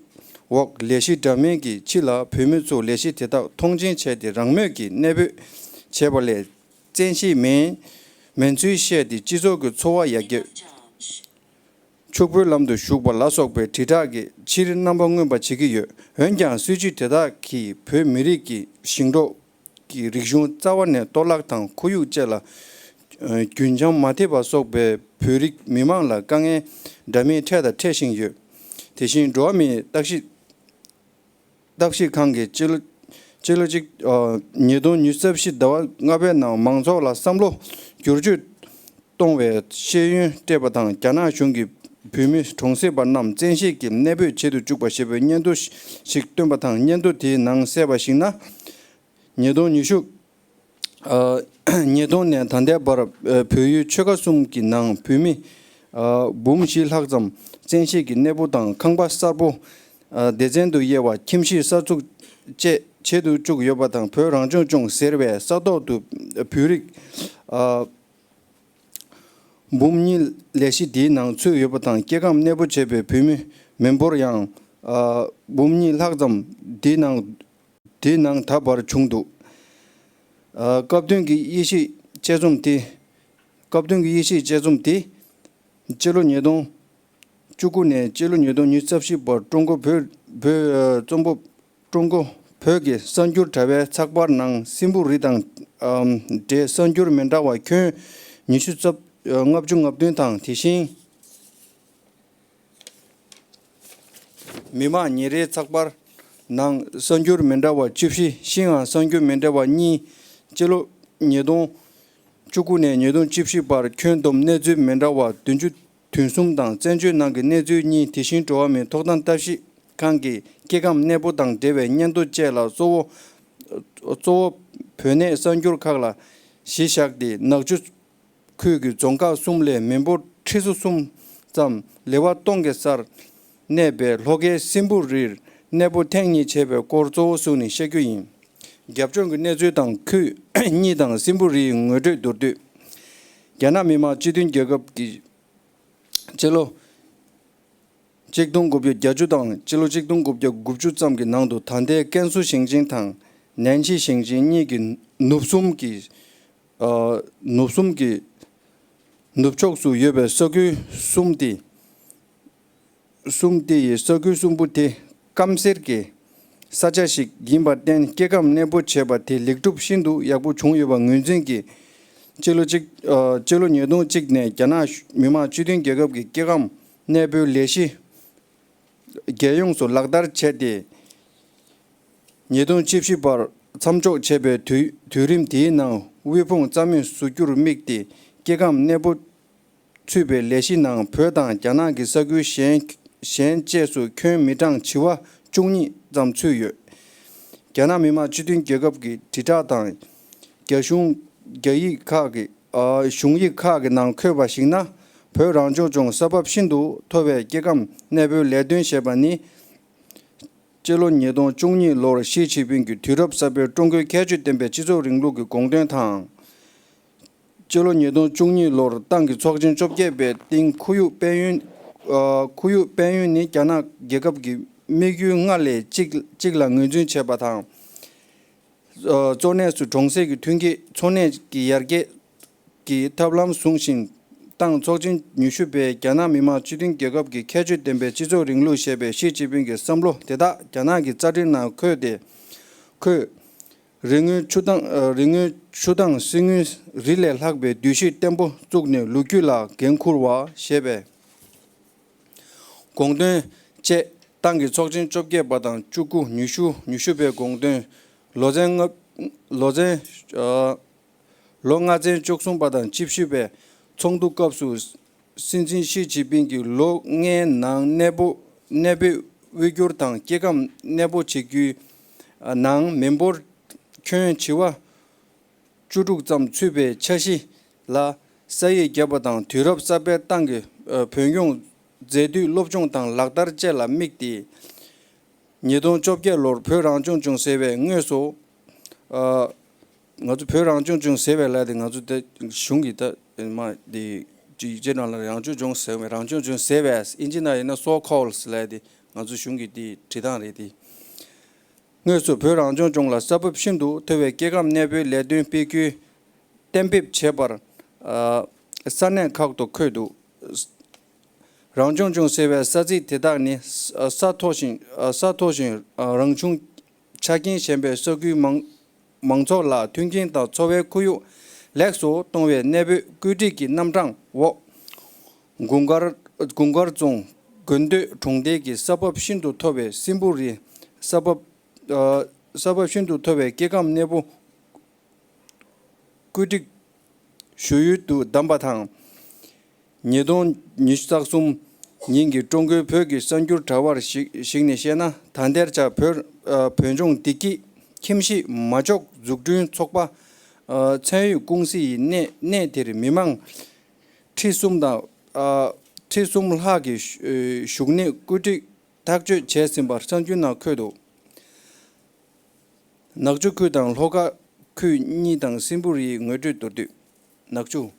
འོག་ལས་གཞི་འདྲ་མིན་གྱི་ཕྱི་ལ་བོད་མི་ཚོས་ལས་གཞི་དེ་དག་མཐོང་ཆེན་བྱས་ཏེ་རང་མོས་ཀྱིས་གནས་སྤོས་བྱས་པ་ལས་བཙན་ཤེད་མིན་མིན་ཚུལ་བཤད་དེ་སྤྱི་ཚོགས་ཀྱི་འཚོ་བ་ཡར་རྒྱས། ཕྱུག་པོའི་ལམ་དུ་ཞུགས་པ་ལ་སོགས་པའི་དྲིལ་བསྒྲགས་ཀྱི་ཕྱིར་རྣམ་པ་མངོན་པ་བྱེད་ཀྱི་ཡོད། འོན་ཀྱང་སྲིད་བྱུས་དེ་དག་གིས་བོད་མི་རིགས་ཀྱི་ཞིང་འབྲོག་གི་རིག་གཞུང་རྩ་བ་ནས་གཏོར་བརླག་དང་ཁོར་ཡུག་བཅས་ལ་རྒྱུན་འཁྱོངས་མ་ཐེབས་པ་སོགས་པའི་བོད་རིགས་མི་མང་ལ་དཀའ་ངལ་འདྲ་མིན་འཕྲད་དང་འཕྲད་བཞིན་ཡོད། དེ་བཞིན་འགྲོ་བ་མིའི་བརྟག་ཞིབ་བརྟག་ཞིབ་ཁང་གིས་སྤྱི་ལོ་སྤྱི་ལོ་གཅིག་ཉིས་སྟོང་ཉི་ཤུ་རྩ་བཞི་ཟླ་བ་ལྔ་པའི་ནང་མང་ཚོགས་ལ་བསམ་བློ་བསྒྱུར་བཅོས་གཏོང་བའི་ཤེས་ཡོན་སྤྲད་པ་དང་། རྒྱ་ནག་གཞུང་གིས་བོད་མི་གྲོང་གསེབ་པ་རྣམས་བཙན་ཤེད་ཀྱིས་གནས་སྤོས་བྱེད་དུ་བཅུག་པ་ཞེས་པའི་སྙན་ཐོ་ཞིག་བཏོན་པ་དང་། སྙན་ཐོ་དེའི་ནང་གསལ་བར་གཞིགས་ན། ཉིས་སྟོང་ཉི་ཤུ། ཨ། ཉིས་སྟོང་ནས་ད་ལྟའི་བར། ཨ། བོད་ཡུལ་ཆོལ་ཁ་གསུམ་གྱི་ནང་བོད་མི། ཨ། འབུམ་བཞི་ལྷག་ཙམ་བཙན་ཤེད་ཀྱིས་གནས་སྤོ་དང་ཁང་པ་གསར་པ། ཨ། སྡེ་ཚན་དུ་དབྱེ་བ། ཁྱིམ་གཞིས་གསར་འཛུགས་བཅས་བྱེད་དུ་བཅུག་ཡོད་པ་དང་། བོད་རང་སྐྱོང་ལྗོངས་ཟེར་བའི་ས་ཐོག་ཏུ་བོད་རིགས། ཨ། འབུམ་གཉིས་ལས་གཞི་དེའི་ནང་ཚུད་ཡོད་པ་དང་། སྐྱེ་ཁམས་གནས་སྤོ་བྱས་པའི་བོད་མི་མི་འབོར་ཡང་། ཨ། འབུམ་གཉིས་ལྷག་ཙམ་དེའི་ནང་དེའི་ནང་ད་བར་བྱུང་འདུག། ཨ། སྐབས་བསྟུན་གྱི་དབྱེ་ཞིབ་དཔྱད་རྩོམ་དེ། སྐབས་བསྟུན་གྱི་དབྱེ་ཞིབ་དཔྱད་རྩོམ་དེ། སྤྱི་ལོ་ཉིས་སྟོང་བཅུ་དགུ་ནས་སྤྱི་ལོ་ཉིས་སྟོང་ཉི་ཤུ་རྩ་བཞི་བར་ཀྲུང་གོ་བོད་བོད་རྩོམ་པ་པོ། ཀྲུང་གོ་བོད་ཀྱི་གསར་འགྱུར་དྲ་བའི་ཚགས་པར་ནང་སྲིན་བུ་རི་དང་། ཨམ། འབྲེལ་གསར་འགྱུར་མི་འདྲ་བ་ཁྱོན་ཉི་ཤུ་རྩ་ལྔ་བཅུ་ང་བདུན་དང་། དེ་བཞིན། མི་དམངས་ཉིན་རེའི་ཚགས་པར་ནང་གསར་འགྱུར་མི་འདྲ་བ་བཅུ་བཞི། ཤིན་ཧྭ་གསར་འགྱུར་མི་འདྲ་བ་གཉིས། སྤྱི་ལོ་ཉིས་སྟོང་བཅུ་དགུ་ནས་ཉིས་སྟོང་བཅུ་བཞི་བར་ཁྱོན་བསྡོམས་གནས་ཚུལ་མི་འདྲ་བ་བདུན་ཅུ་དོན་གསུམ་དང་། བཙན་བྱོལ་ནང་གི་གནས་ཚུལ་གཉིས། དེ་བཞིན་འགྲོ་བ་མིའི་ཐོབ་ཐང་ལྟ་ཞིབ་ཁང་གིས་སྐྱེ་ཁམས་གནས་སྤོ་དང་འབྲེལ་བའི་སྙན་ཐོ་བཅས་ལ་གཙོ་བོ་གཙོ་བོ་བོད་གནས་གསར་འགྱུར་ཁག་ལ་གཞི་བཞག་སྟེ། ནག་ཆུ་ཁུལ་གྱི་རྫོང་ཁག་གསུམ་ལས་མི་འབོར་ཁྲི་ཚོ་གསུམ་ཙམ་ལེ་དབར་སྟོང་གི་སར་གནས་པའི་ལྷོ་ཁའི་སྲིན་བུ་རིར་གནས་སྤོ་ཐེངས་གཉིས་བྱས་པའི་སྐོར་གཙོ་བོ་བཟུང་ནས་བཤད་རྒྱུ་ཡིན། རྒྱབ་ལྗོངས་ཀྱི་གནས་ཚུལ་དང་། ཁུལ་གཉིས་དང་སྲིན་བུ་རིའི་ངོ་སྤྲོད་མདོར་བསྡུས། རྒྱ་ནག་མི་དམངས་སྤྱི་མཐུན་རྒྱལ་ཁབ་ཀྱི་སྤྱི་ལོ་ཆིག་སྟོང་དགུ་བརྒྱ་བརྒྱད་ཅུ་དང་སྤྱི་ལོ་ཆིག་སྟོང་དགུ་བརྒྱ་དགུ་བཅུ་ཙམ་གྱི་ནང་དུ་ད་ལྟའི་ཀན་སུའུ་ཞིང་ཆེན་དང་ནན་ཆི་ཞིང་ཆེན་གཉིས་ཀྱི་ནུབ་གསུམ་གྱི། ཨ། ནུབ་གསུམ་གྱི་ནུབ་ཕྱོགས་སུ་ཡོད་པའི་ས་ཁུལ་གསུམ་དེ། གསུམ་དེ་ཡི་ས་ཁུལ་གསུམ་པོ་དེ་སྐམ་སེར་གྱི་ས་ཆ་ཞིག་ཡིན་པར་བརྟེན། སྐྱེ་ཁམས་གནས་སྤོ་བྱས་པ་དེ་ལེགས་གྲུབ་ཤིན་ཏུ་ཡག་པོ་བྱུང་ཡོད་པ་ངོས་འཛིན་གྱིས། སྤྱི་ལོ་གཅིག་ཨ། སྤྱི་ལོ་ཉིས་སྟོང་གཅིག་ནས་རྒྱ་ནག་མི་དམངས་སྤྱི་མཐུན་རྒྱལ་ཁབ་ཀྱི་སྐྱེ་ཁམས་གནས་སྤོའི་ལས་གཞི་རྒྱལ་ཡོངས་སུ་ལག་བསྟར་བྱས་ཏེ། ཉིས་སྟོང་བཅུ་བཞི་བར་མཚམས་འཇོག་བྱས་པའི་དུས་དུས་རིམ་དེའི་ནང་དབུལ་ཕོངས་རྩ་མེད་བཟོ་རྒྱུར་དམིགས་ཏེ། སྐྱེ་ཁམས་གནས་སྤོ་ཚུད་པའི་ལས་གཞི་ནང་བོད་དང་རྒྱ་ནག་གི་ས་ཁུལ་གཞན་གཞན་བཅས་སུ་ཁྱོན་མི་གྲངས་བྱེ་བ་བཅུ་གཉིས་ཙམ་ཚུད་ཡོད། རྒྱ་ནག་མི་དམངས་སྤྱི་མཐུན་རྒྱལ་ཁབ་ཀྱི་དྲིལ་བསྒྲགས་དང་། རྒྱ་གཞུང་། རྒྱ་ཡིག་ཁག་གི་ཨ། གཞུང་ཡིག་ཁག་གི་ནང་འཁོད་པར་གཞིགས་ན། བོད་རང་སྐྱོང་ལྗོངས་ས་བབ་ཤིན་ཏུ་མཐོ་བའི་སྐྱེ་ཁམས་གནས་སྤོའི་ལས་དོན་ཞེས་པ་ནི། སྤྱི་ལོ་ཉིས་སྟོང་བཅུ་གཉིས་ལོར་ཞི་ཅིན་ཕིང་གིས་དུས་རབས་གསར་པའི་ཀྲུང་གོའི་ཁྱད་ཆོས་ལྡན་པའི་སྤྱི་ཚོགས་རིང་ལུགས་ཀྱི་དགོངས་དོན་དང་། སྤྱི་ལོ་ཉིས་སྟོང་བཅུ་གཉིས་ལོར་ཏང་གི་ཚོགས་ཆེན་བཅོ་བརྒྱད་པའི་སྟེང་ཁོར་ཡུག་དཔལ་ཡོན། ཨ། ཁོར་ཡུག་དཔལ་ཡོན་ནི་རྒྱ་ནག་རྒྱལ་ཁབ་ཀྱི་དམིགས་ཡུལ་ལྔ་ལས་གཅིག་གཅིག་ལ་ངོས་འཛིན་བྱས་པ་དང་། ཨ། གཙོ་གནད་སུ་གྲོང་གསེབ་ཀྱི་ཐོན་སྐྱེད། འཚོ་གནས་ཀྱི་ཡར་རྒྱས་ཀྱི་ཐབས་ལམ་བཟུང་ཞིང་། ཏང་ཚོགས་ཆེན་ཉི་ཤུ་པས་རྒྱ་ནག་མི་དམངས་སྤྱི་མཐུན་རྒྱལ་ཁབ་ཀྱི་ཁྱད་ཆོས་ལྡན་པའི་སྤྱི་ཚོགས་རིང་ལུགས་ཞེས་པའི་ཞི་ཅིན་ཕིང་གི་བསམ་བློ་དེ་དག་རྒྱ་ནག་གི་རྩ་ཁྲིམས་ནང་འཁོད་དེ། འཁོད། རི་སྔོན་ཆུ་དྭངས། རི་སྔོན་ཆུ་དྭངས་སྲིན་སྔོན་རི་ལས་ལྷག་པའི་འདུ་ཤེས་བརྟན་པོ་བཙུགས་ནས་ལོ་རྒྱུས་ལ་འགན་འཁུར་བ་ཞེས་པའི་དགོངས་དོན་བཅས། ཏང་གི་ཚོགས་ཆེན་བཅོ་བརྒྱད་པ་དང་བཅུ་དགུ། ཉི་ཤུ། ཉི་ཤུ་པའི་དགོངས་དོན། ལོ་ཚན་ལྔ། ལོ་ཚན། ཨ། ལོ་ལྔ་ཚན་བཅུ་གསུམ་པ་དང་བཅུ་བཞི་པའི་ཚོགས་འདུ་སྐབས་སུ། སྲིད་འཛིན་ཞི་ཅིན་ཕིང་གིས་ལོ་ལྔའི་ནང་གནས་སྤོ། གནས་སྤོས་དབུལ་སྐྱོར་དང་སྐྱེ་ཁམས་གནས་སྤོ་བྱེད་རྒྱུའི་ནང་མི་འབོར་ཁྱོན་བྱེ་བ་བཅུ་དྲུག་ཙམ་ཚུད་པའི་འཆར་གཞི་ལ་ས་ཡིག་བརྒྱབ་པ་དང་། དུས་རབས་གསར་པའི་ཏང་གི་བོད་སྐྱོང་མཛད་དུས་སློབ་སྦྱོང་དང་ལག་བསྟར་བཅས་ལ་དམིགས་ཏེ། ཉིས་སྟོང་བཅོ་བརྒྱད་ལོར་བོད་རང་སྐྱོང་ལྗོངས་ཟེར་བའི་དངོས་སུ། ཨ། ང་ཚོ་བོད་རང་སྐྱོང་ལྗོངས་ཟེར་བའི་ལབ་དེ་ང་ཚོ་ད་གཞུང་གི་ད་མ་དེ་ཅིག་ཅེ་ནང་ལ་རང་སྐྱོང་ལྗོངས་ཟེར་བའི། རང་སྐྱོང་ལྗོངས་ཟེར་བའི་ཨིན་ཇི་ནང་ཡིན་ན་so called ལབ་དེ་ང་ཚོ་གཞུང་གི་དེ་བྲིས་སྟངས་རེད་དེ། དངོས་སུ་བོད་རང་སྐྱོང་ལྗོངས་ལ་ས་བབ་ཤིན་ཏུ་མཐོ་བའི་སྐྱེ་ཁམས་གནས་སྤོའི་ལས་དོན་སྤེལ་རྒྱུའི་གཏན་འབེབས་བྱས་པར། ཨ། ས་གནས་ཁག་ཏུ་འཁོད་འདུག། རང་སྐྱོང་ལྗོངས་ཟེར་བའི་ས་ཚིགས་དེ་དག་ནི་ས་མཐོ་ཞིང་ས་མཐོ་ཞིང་རང་བྱུང་ཆ་རྐྱེན་ཞན་པའི་ས་ཁུལ་མང་མང་ཚོགས་ལ་མཐུན་རྐྱེན་དང་འཚོ་བའི་ཁོར་ཡུག་ལེགས་སུ་གཏོང་བའི་གནས་སྤོས་བཀོད་སྒྲིག་གི་རྣམ་གྲངས་འོག་དགུན་དཀར་དགུན་དཀར་རྫོང་དགོན་སྟོད་གྲོང་རྡལ་གྱི་ས་བབ་ཤིན་ཏུ་མཐོ་བའི་སྲིན་པོ་རི་ས་བབ་ས་བབ་ཤིན་ཏུ་མཐོ་བའི་སྐྱེ་ཁམས་གནས་སྤོ་བཀོད་སྒྲིག་ཞུ་ཡུལ་དུ་བདམས་པ་དང་། ཉིས་སྟོང་ཉི་ཤུ་རྩ་གསུམ་ཉིན་གྱི་ཀྲུང་གོའི་བོད་ཀྱི་གསར་འགྱུར་དྲ་བར་གཞིགས་གཞིགས་ནས་བཤད་ན། ད་ལྟའི་ཆར་བོད་བོད་ལྗོངས་བདེ་སྐྱིད་ཁྱིམ་གཞིས་མ་འཇོག་འཛུགས་སྐྲུན་ཚོགས་པ་ཚན་ཡོད་ཀུང་སི་ཡིས་གནས་གནས་དེར་མི་མང་ཁྲི་གསུམ་དང་ཁྲི་གསུམ་ལྷག་གི་བཞུགས་གནས་བཀོད་སྒྲིག་ཐག་གཅོད་བྱས་ཟིན་པ་གསར་འགྱུར་ནང་འཁོད་འདུག་ནག་ཆུ་ཁུལ་དང་ལྷོ་ཁ་ཁུལ་གཉིས་དང་སྲིན་པོ་རིའི་ངོས་སྤྲོད་མདོར་བསྡུས། ནག་ཆུ།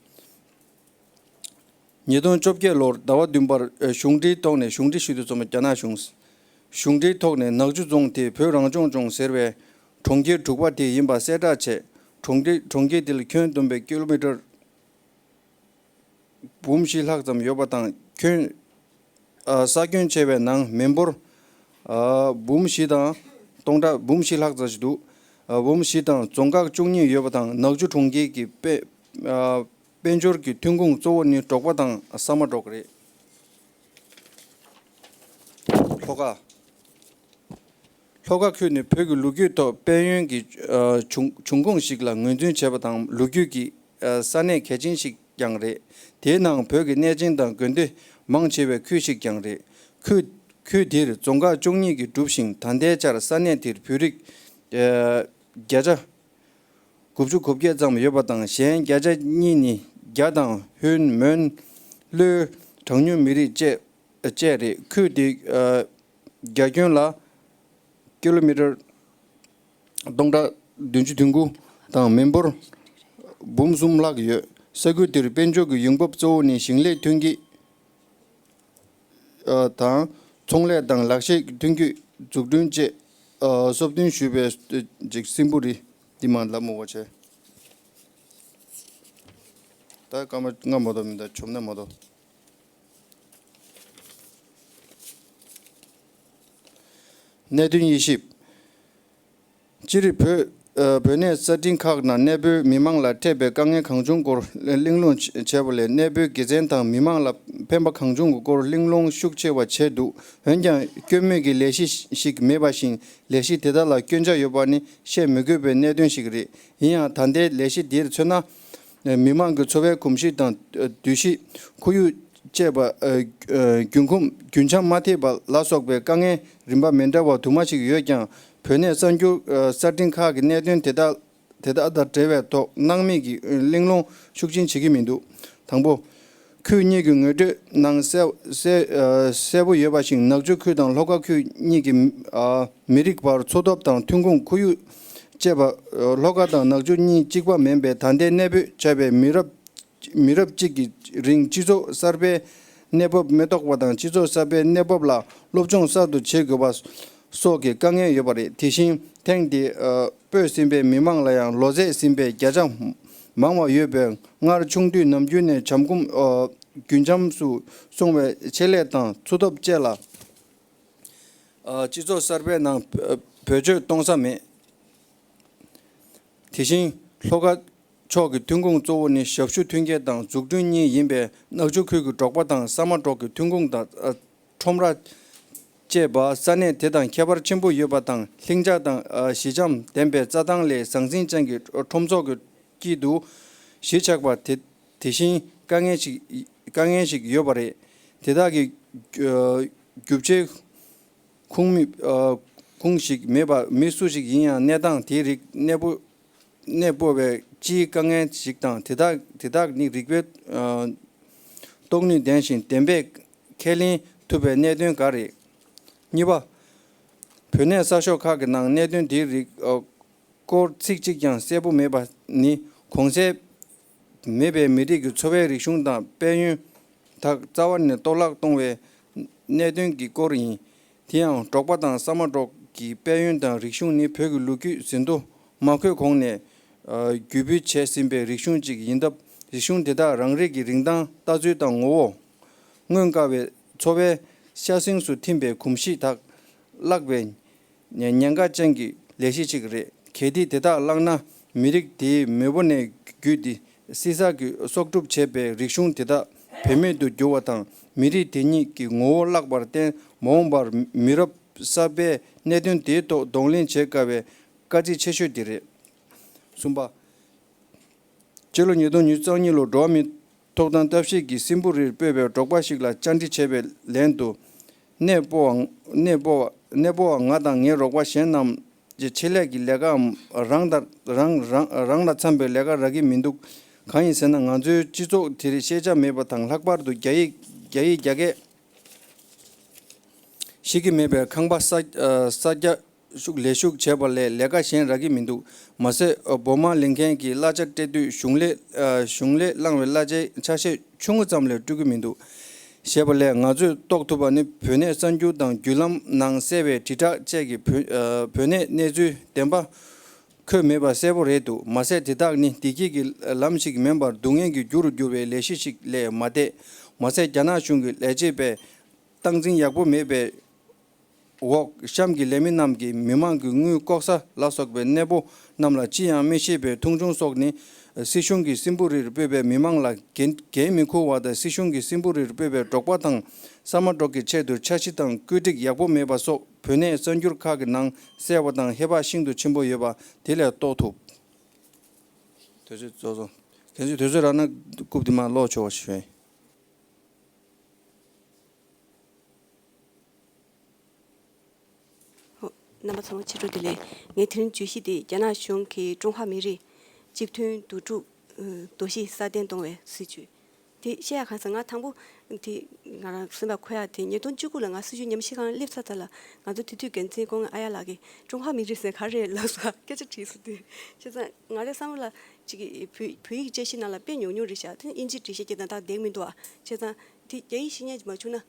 ཉིས་སྟོང་བཅོ་བརྒྱད་ལོར་ཟླ་བ་བདུན་པར་གཞུང་འབྲེལ་ཐོག་ནས་གཞུང་འབྲེལ་ཞུ་དུས་ཙམ་པ་རྒྱ་ནག་གཞུང་གཞུང་འབྲེལ་ཐོག་ནས་ནག་ཆུ་རྫོང་དེ་བོད་རང་སྐྱོང་ལྗོངས་ཟེར་བའི་གྲོང་ཁྱེར་དྲུག་པ་དེ་ཡིན་པ་གསལ་བསྒྲགས་བྱས། གྲོང་ཁྱེར་གྲོང་ཁྱེར་དེ་ལ་ཁྱོན་བསྡོམས་པའི་ཀི་ལོ་མི་ཊར་འབུམ་བཞི་ལྷག་ཙམ་ཡོད་པ་དང་། ཁྱོན་ཨ་ས་ཁྱོན་ཆེ་བའི་ནང་མི་འབོར་ཨ་འབུམ་བཞི་དང་སྟོང་ཕྲག་འབུམ་བཞི་ལྷག་ཙམ་ཞིག་འདུག་ཨ་འབུམ་བཞི་དང་རྫོང་ཁག་བཅུ་གཉིས་ཡོད་པ་དང་། ནག་ཆུ་གྲོང་ཁྱེར་གྱི་དཔལ་ཨ་དཔལ་འབྱོར་གྱི་ཐོན་ཁུངས་གཙོ་བོ་ནི་འབྲོག་པ་དང་ས་མ་འབྲོག་རེད། ལྷོ་ཁ། ལྷོ་ཁ་ཁུལ་ནི་བོད་ཀྱི་ལོ་རྒྱུས་ཐོག་དཔལ་ཡོན་གྱི་ཨ་འབྱུང་འབྱུང་ཁུངས་ཤིག་ལ་ངོས་འཛིན་བྱས་པ་དང་། ལོ་རྒྱུས་ཀྱི་ཨ་ས་གནས་གལ་ཆེན་ཞིག་ཀྱང་རེད། དེའི་ནང་བོད་ཀྱི་གནས་ཆེན་དང་དགོན་སྡེ་མང་ཆེ་བའི་ཁུལ་ཞིག་ཀྱང་རེད། ཁུལ་ཁུལ་འདིར་རྫོང་ཁག་བཅུ་གཉིས་ཀྱིས་གྲུབ་ཞིང་། ད་ལྟའི་ཆར་ས་གནས་དེར་བོད་རིགས་ཨ་བརྒྱ་ཆ་དགུ་བཅུ་གོ་བརྒྱད་ཙམ་ཡོད་པ་དང་། གཞན་བརྒྱ་ཆ་གཉིས་ནི་རྒྱ་དང་ཧུན། མོན། ལྷོའི་གྲངས་ཉུང་མི་རིགས་བཅས་བཅས་རེད། ཁུལ་འདི་ཨ་རྒྱ་ཁྱོན་ལ་ཀི་ལོ་མི་ཊར་སྟོང་ཕྲག་བདུན་ཅུ་དོན་དགུ་དང་མི་འབོར་འབུམ་གསུམ་ལྷག་ཡོད། ས་ཁུལ་འདིར་དཔལ་འབྱོར་གྱི་ཡོང་འབབ་གཙོ་བོ་ནི་ཞིང་ལས་ཐོན་སྐྱེད་ཨ་དང་། ཚོང་ལས་དང་ལག་ཤེས་ཐོན་སྐྱེད་འཛུགས་སྐྲུན་བཅས་ཨ་སོ་བདུན་ཞུས་པའི་ཅིག་སྲིན་པོ་རི་འདི་མ་ལབ་མོ་བོ་ཆེ། ད་སྐར་མ་ལྔ་མ་གཏོགས་མི་འདུག་བཅོ་ལྔ་མ་གཏོགས། གནད་དོན་དབྱེ་ཞིབ། སྤྱིར་བོད་ཨ་བོད་གནས་གསར་བསྐྲུན་ཁག་ནང་གནས་སྤོས་མི་མང་ལ་འཕྲད་པའི་དཀའ་ངལ་གང་བྱུང་སྐོར་གླེང་སློང་བྱས་པ་ལས། གནས་སྤོས་དགེ་མཚན་དང་མི་མང་ལ་ཕན་པ་གང་བྱུང་གི་སྐོར་གླེང་སློང་ཤུགས་ཆེ་བ་བྱས་འདུག་འོན་ཀྱང་སྐྱོན་མེད་ཀྱི་ལས་གཞི་ཞིག་མེད་པ་བཞིན། ལས་གཞི་དེ་དག་ལ་སྐྱོན་ཆ་ཡོད་པ་ནི་བཤད་མི་དགོས་པའི་གནད་དོན་ཞིག་རེད། ཡིན་ཡང་ད་ལྟའི་ལས་གཞི་འདིར་མཚོན་ན། མི་མང་གི་འཚོ་བའི་གོམས་གཤིས་དང་སྡོད་གཞི། ཁོར་ཡུག་བཅས་པ་རྒྱུན་ཁོམ་རྒྱུན་ཆད་མ་ཐེབས་པ་ལ་སོགས་པའི་དཀའ་ངལ་རིམ་པ་མི་འདྲ་བ་དུ་མ་ཞིག་ཡོད་ཀྱང་། བོད་གནས་གསར་འགྱུར་གསར་སྐྲུན་ཁག་གི་གནད་དོན་དེ་དག་དེ་དག་དང་འབྲེལ་བའི་ཐོག་སྣང་མེད་ཀྱི་གླེང་སློང་ཤུགས་ཆེན་བྱེད་ཀྱི་མི་འདུག་དང་པོ། ཁུལ་གཉིས་ཀྱི་ངོ་སྤྲོད་ནང་གསལ་གསལ་གསལ་པོ་ཡོད་པ་བཞིན། ནག་ཆུ་ཁུལ་དང་ལྷོ་ཁ་ཁུལ་གཉིས་ཀྱི་མི་རིགས་བར་འཚོ་ཐབས་དང་ཐོན་ཁུངས། ཁོར་ཡུག་བཅས་པ། ལྷོ་ཁ་དང་ནག་ཆུ་གཉིས་གཅིག་པ་མིན་པའི་ད་ལྟའི་གནས་སྤོས་བྱ་བའི་མི་རབས་མི་རབས་གཅིག་གི་རིང་སྤྱི་ཚོགས་གསར་པའི་གནས་བབ་མི་རྟོགས་པ་དང་། སྤྱི་ཚོགས་གསར་པའི་གནས་བབ་ལ་སློབ་སྦྱོང་གསར་དུ་བྱེད་དགོས་པ་སོགས་ཀྱི་དཀའ་ངལ་ཡོད་པ་རེད། དེ་བཞིན་ཐེངས་འདིར་སྤོས་ཟིན་པའི་མི་མང་ལ་ཡང་ལོ་ཚད་ཟིན་པའི་བརྒྱ་ཆ་མང་བ་ཡོད་པས། སྔར་ཆུང་དུས་ནམ་རྒྱུན་ནས་བྱམས་སྒོམ་རྒྱུན་འབྱམས་སུ་སོང་བའི་ཆེད་ལས་དང་འཚོ་ཐབས་བཅས་ལ། སྤྱི་ཚོགས་གསར་པའི་ནང་བེད་སྤྱོད་གཏོང་ས་མེད། དེ་བཞིན་ལྷོ་ཁ་ཕྱོགས་ཀྱི་ཐོན་ཁུངས་གཙོ་བོ་ནི་ཞབས་ཞུ་མཐུན་རྐྱེན་དང་འཛུགས་སྐྲུན་གཉིས་ཡིན་པས། ནག་ཆུ་ཁུལ་གྱི་འབྲོག་པ་དང་ས་མ་འབྲོག་གི་ཐོན་ཁུངས་དང་ཁྲོམ་ར་བཅས་པ་ས་གནས་དེ་དང་ཁྱད་པར་ཆེན་པོ་ཡོད་པ་དང་། ལྷིང་འཇགས་དང་ཞི་འཇམ་ལྡན་པའི་རྩྭ་ཐང་ལས་ཟང་ཟིང་ཅན་གྱི་ཁྲོམ་ཚོགས་ཀྱི་དཀྱིལ་དུ་གཞིས་ཆགས་པ་དེ་དེ་བཞིན་དཀའ་ངལ་ཞིག་དཀའ་ངལ་ཞིག་ཡོད་པ་རེད། དེ་དག་གི་རྒྱུ་ཆའི་ཁུངས་མི་ཁུངས་ཤིག་མེད་པ། མི་སུ་ཞིག་ཡིན་ཡང་གནས་སྟངས་དེའི་རིགས་གནས་སྤོ་གནས་སྤོ་བའི་སྤྱིའི་དཀའ་ངལ་ཞིག་དང་། དེ་དག་དེ་དག་ནི་རིགས་པས་རྟོགས་ནུས་ལྡན་ཞིང་བདེན་པས་ཁས་ལེན་ཐུབ་པའི་གནད་དོན་འགའ་རེད། གཉིས་པ། བོད་གནས་ས་ཕྱོགས་ཁག་གི་ནང་གནད་དོན་དེའི་རིགས་སྐོར་ཚིག་གཅིག་ཀྱང་གསལ་པོ་མེད་པ་ནི། གོང་གསལ་མེད་པའི་མི་རིགས་ཀྱི་འཚོ་བའི་རིག་གཞུང་དང་དཔལ་ཡོན་དག་རྩ་བ་ནས་གཏོར་བརླག་གཏོང་བའི་གནད་དོན་གྱི་སྐོར་ཡིན། དེ་ཡང་འབྲོག་པ་དང་ས་མ་འབྲོག་གི་དཔལ་ཡོན་དང་རིག་གཞུང་ནི་བོད་ཀྱི་ལོ་རྒྱུས་ཟིན་ཐོ་མ་འཁོད་གོང་ནས་བརྒྱུད་སྤེལ་བྱས་ཟིན་པའི་རིག་གཞུང་ཅིག་ཡིན་སྟབས། རིག་གཞུང་དེ་དག་རང་རིགས་ཀྱི་རིན་ཐང་ལྟ་ཚུལ་དང་ངོ་བོ། མངོན་དཀའ་བའི་ འཚོ་བའི་ཤ་གསེང་སུ་ཐིམ་པའི་གོམས་གཤིས་དག་བརླག་པའི་ཉེན་ཁ་ཅན་གྱི་ལས་གཞི་ཞིག་རེད། གལ་ཏེ་དེ་དག་བརླག་ན། མི་རིགས་དེའི་མེས་པོ་ནས་བརྒྱུད་དེ་བསིལ་ཟ་གི་གསོག་སྒྲུབ་བྱས་པའི་རིག་གཞུང་དེ་དག་བེད་མེད་དུ་གྱུར་བ་དང་། མི་རིགས་དེ་ཉིད་ཀྱི་ངོ་བོ་བརླག་པར་བརྟེན། མ་འོངས་པར་མི་རབས་གསར་པས་གནད་དོན་དེའི་ཐོག་གདོང་ལེན་བྱེད་དཀའ་བའི་དཀའ་ཚེགས་ཆེ་ཤོས་དེ་རེད། གསུམ་པ། སྤྱི་ལོ་ཉིས་སྟོང་ཉི་ཤུ་རྩ་གཉིས་ལོར་འགྲོ་བ་མིའི་ཐོབ་ཐང་ལྟ་བཤེར་གྱིས་སྲིན་པོ་རིར་སྤོས་པའི་འབྲོག་པ་ཞིག་ལ་བཅར་འདྲི་བྱས་པའི་ལན་དུ། གནས་སྤོ་བ་གནས་སྤོ་བ་གནས་སྤོ་བ་ང་དང་ངའི་རོགས་པ་གཞན་རྣམས་ཀྱི་ཆེད་ལས་ཀྱི་ལས་ཀའམ། རང་དང་རང་རང་རང་ལ་འཚམ་པའི་ལས་ཀ་རག་གི་མི་འདུག། གང་ཡིན་ཟེར་ན། ང་ཚོའི་སྤྱི་ཚོགས་དེར་ཤེས་བྱ་མེད་པ་དང་། ལྷག་པར་དུ་རྒྱ་ཡིག་རྒྱ་ཡིག་རྒྱ་སྐད་ཤེས་ཀྱི་མེད་པའི་ཁང་པ་ས་ས་རྒྱ་ཤུགས་ལས་ཞུགས་བྱས་པ་ལས་ལས་ཀ་གཞན་རག་གི་མི་འདུག། མ་ཟད། འོ། འབོ་མ་ལེན་མཁན་གྱི་གླ་ཆ་སྤྲད་དུས་གཞུང་ལས་ཨ། གཞུང་ལས་བླངས་པའི་གླ་ཆའི་ཆ་ཤས་ཆུང་ངུ་ཙམ་ལས་སྤྲོད་ཀྱི་མི་འདུག། ཞེས་པ་ལས་ང་ཚོས་རྟོགས་ཐུབ་པ་ནི། བོད་གནས་གསར་འགྱུར་དང་བརྒྱུད་ལམ་ནང་གསལ་བའི་དྲིལ་བསྒྲགས་བཅས་ཀྱིས་བོད་ཨ། བོད་གནས་གནས་ཚུལ་བདེན་པ་འཁོད་མེད་པ་གསལ་པོ་རེད་འདུག། མ་ཟད། དེ་དག་ནི་བདེ་སྐྱིད་ཀྱི་ལམ་ཞིག་མིན་པར་སྡུག་བསྔལ་གྱི་རྒྱུ་རུ་གྱུར་བའི་ལས་གཞི་ཞིག་ལས་མ་འདས། མ་ཟད། རྒྱ་ནག་གཞུང་གི་ལས་བྱེད་པས་སྟངས་འཛིན་ཡག་པོ་མེད་པའི་འོག་གཤམ་གྱི་ལས་མི་རྣམས་ཀྱིས་མི་མང་གི་དངུལ་ལྐོག་ཟ་ལ་སོགས་པའི་གནས་སྤོ་རྣམས་ལ་ཅི་ཡང་མི་ཤེས་པའི་མཐོང་ཆུང་སོགས་ནི། སྲིད་གཞུང་གིས་སྲིན་པོ་རིར་སྤོས་པའི་མི་མང་ལ་འགན་འགན་མི་འཁུར་བ་དང་། སྲིད་གཞུང་གིས་སྲིན་པོ་རིར་སྤོས་པའི་འབྲོག་པ་དང་ས་མ་འབྲོག་གི་ཆེད་དུ་འཆར་གཞི་དང་བཀོད་སྒྲིག་ཡག་པོ་མེད་པ་སོགས་བོད་གནས་གསར་འགྱུར་ཁག་གི་ནང་གསལ་བ་དང་ཧེ་བག་ཤིན་ཏུ་ཆེན་པོ་ཡོད་པ་དེ་ལས་རྟོགས་ཐུབ། དུས་ཚོད་རྫོགས་སོང་། གལ་སྲིད་དུས་ཚོད་རག་ན་རྐུབ་དེ་མར་ཀློག་ཆོག་པ་ཞུ། ཨོ། རྣམ་པ་ཚང་མ་ཕྱི་དྲོ་བདེ་ལེགས། ངས་དེ་རིང་བརྗོད་གཞི་དེ་རྒྱ་ནག་གཞུང་གིས་ཀྲུང་ཧྭ་མི་རིགས་གཅིག་མཐུན་འདུ་འགྲོ་འདུ་ཤེས་སྲ་བརྟན་གཏོང་བའི་སྲིད་བྱུས། དེ་བཤད་ཡག་གང་ཟེར། ང་དང་པོ་དེ་ང་རང་སེམས་པ་འཁོར་ཡག་དེ་ཉིས་སྟོང་བཅུ་དགུ་ལ་ང་སྲིད་བྱུས་ཉམས་ཞིབ་ཁང་སླེབས་ཚར་ཚར་ལ། ང་ཚོ་དེ་དུས་འགན་འཛིན་སྐུ་ངོ་ཨ་ཡ་ལགས་ཀྱིས་ཀྲུང་ཧྭ་མི་རིགས་ཟེར་ག་རེ་རེད་ལབ་སོང་། སྐད་ཆ་དྲིས་སོང་། དེ་བྱས་ཙང་ང་རའི་བསམ་བློ་ལ་ཅིག་བོད་བོད་ཡིག་དཔྱད་གཞི་ནང་ལ་དཔེ་ཉུང་ཉུང་རེད་ཤག། དེ་ཨིན་ཇི་འགྲེལ་བཤད་རྒྱག་སྟངས་དག་བསྡད་མི་འདུག་ཨ། བྱས་ཙང་དེ་རྒྱ་ཡིག་ཤེས་མཁན་ཅིག་མ་བྱུང་ན།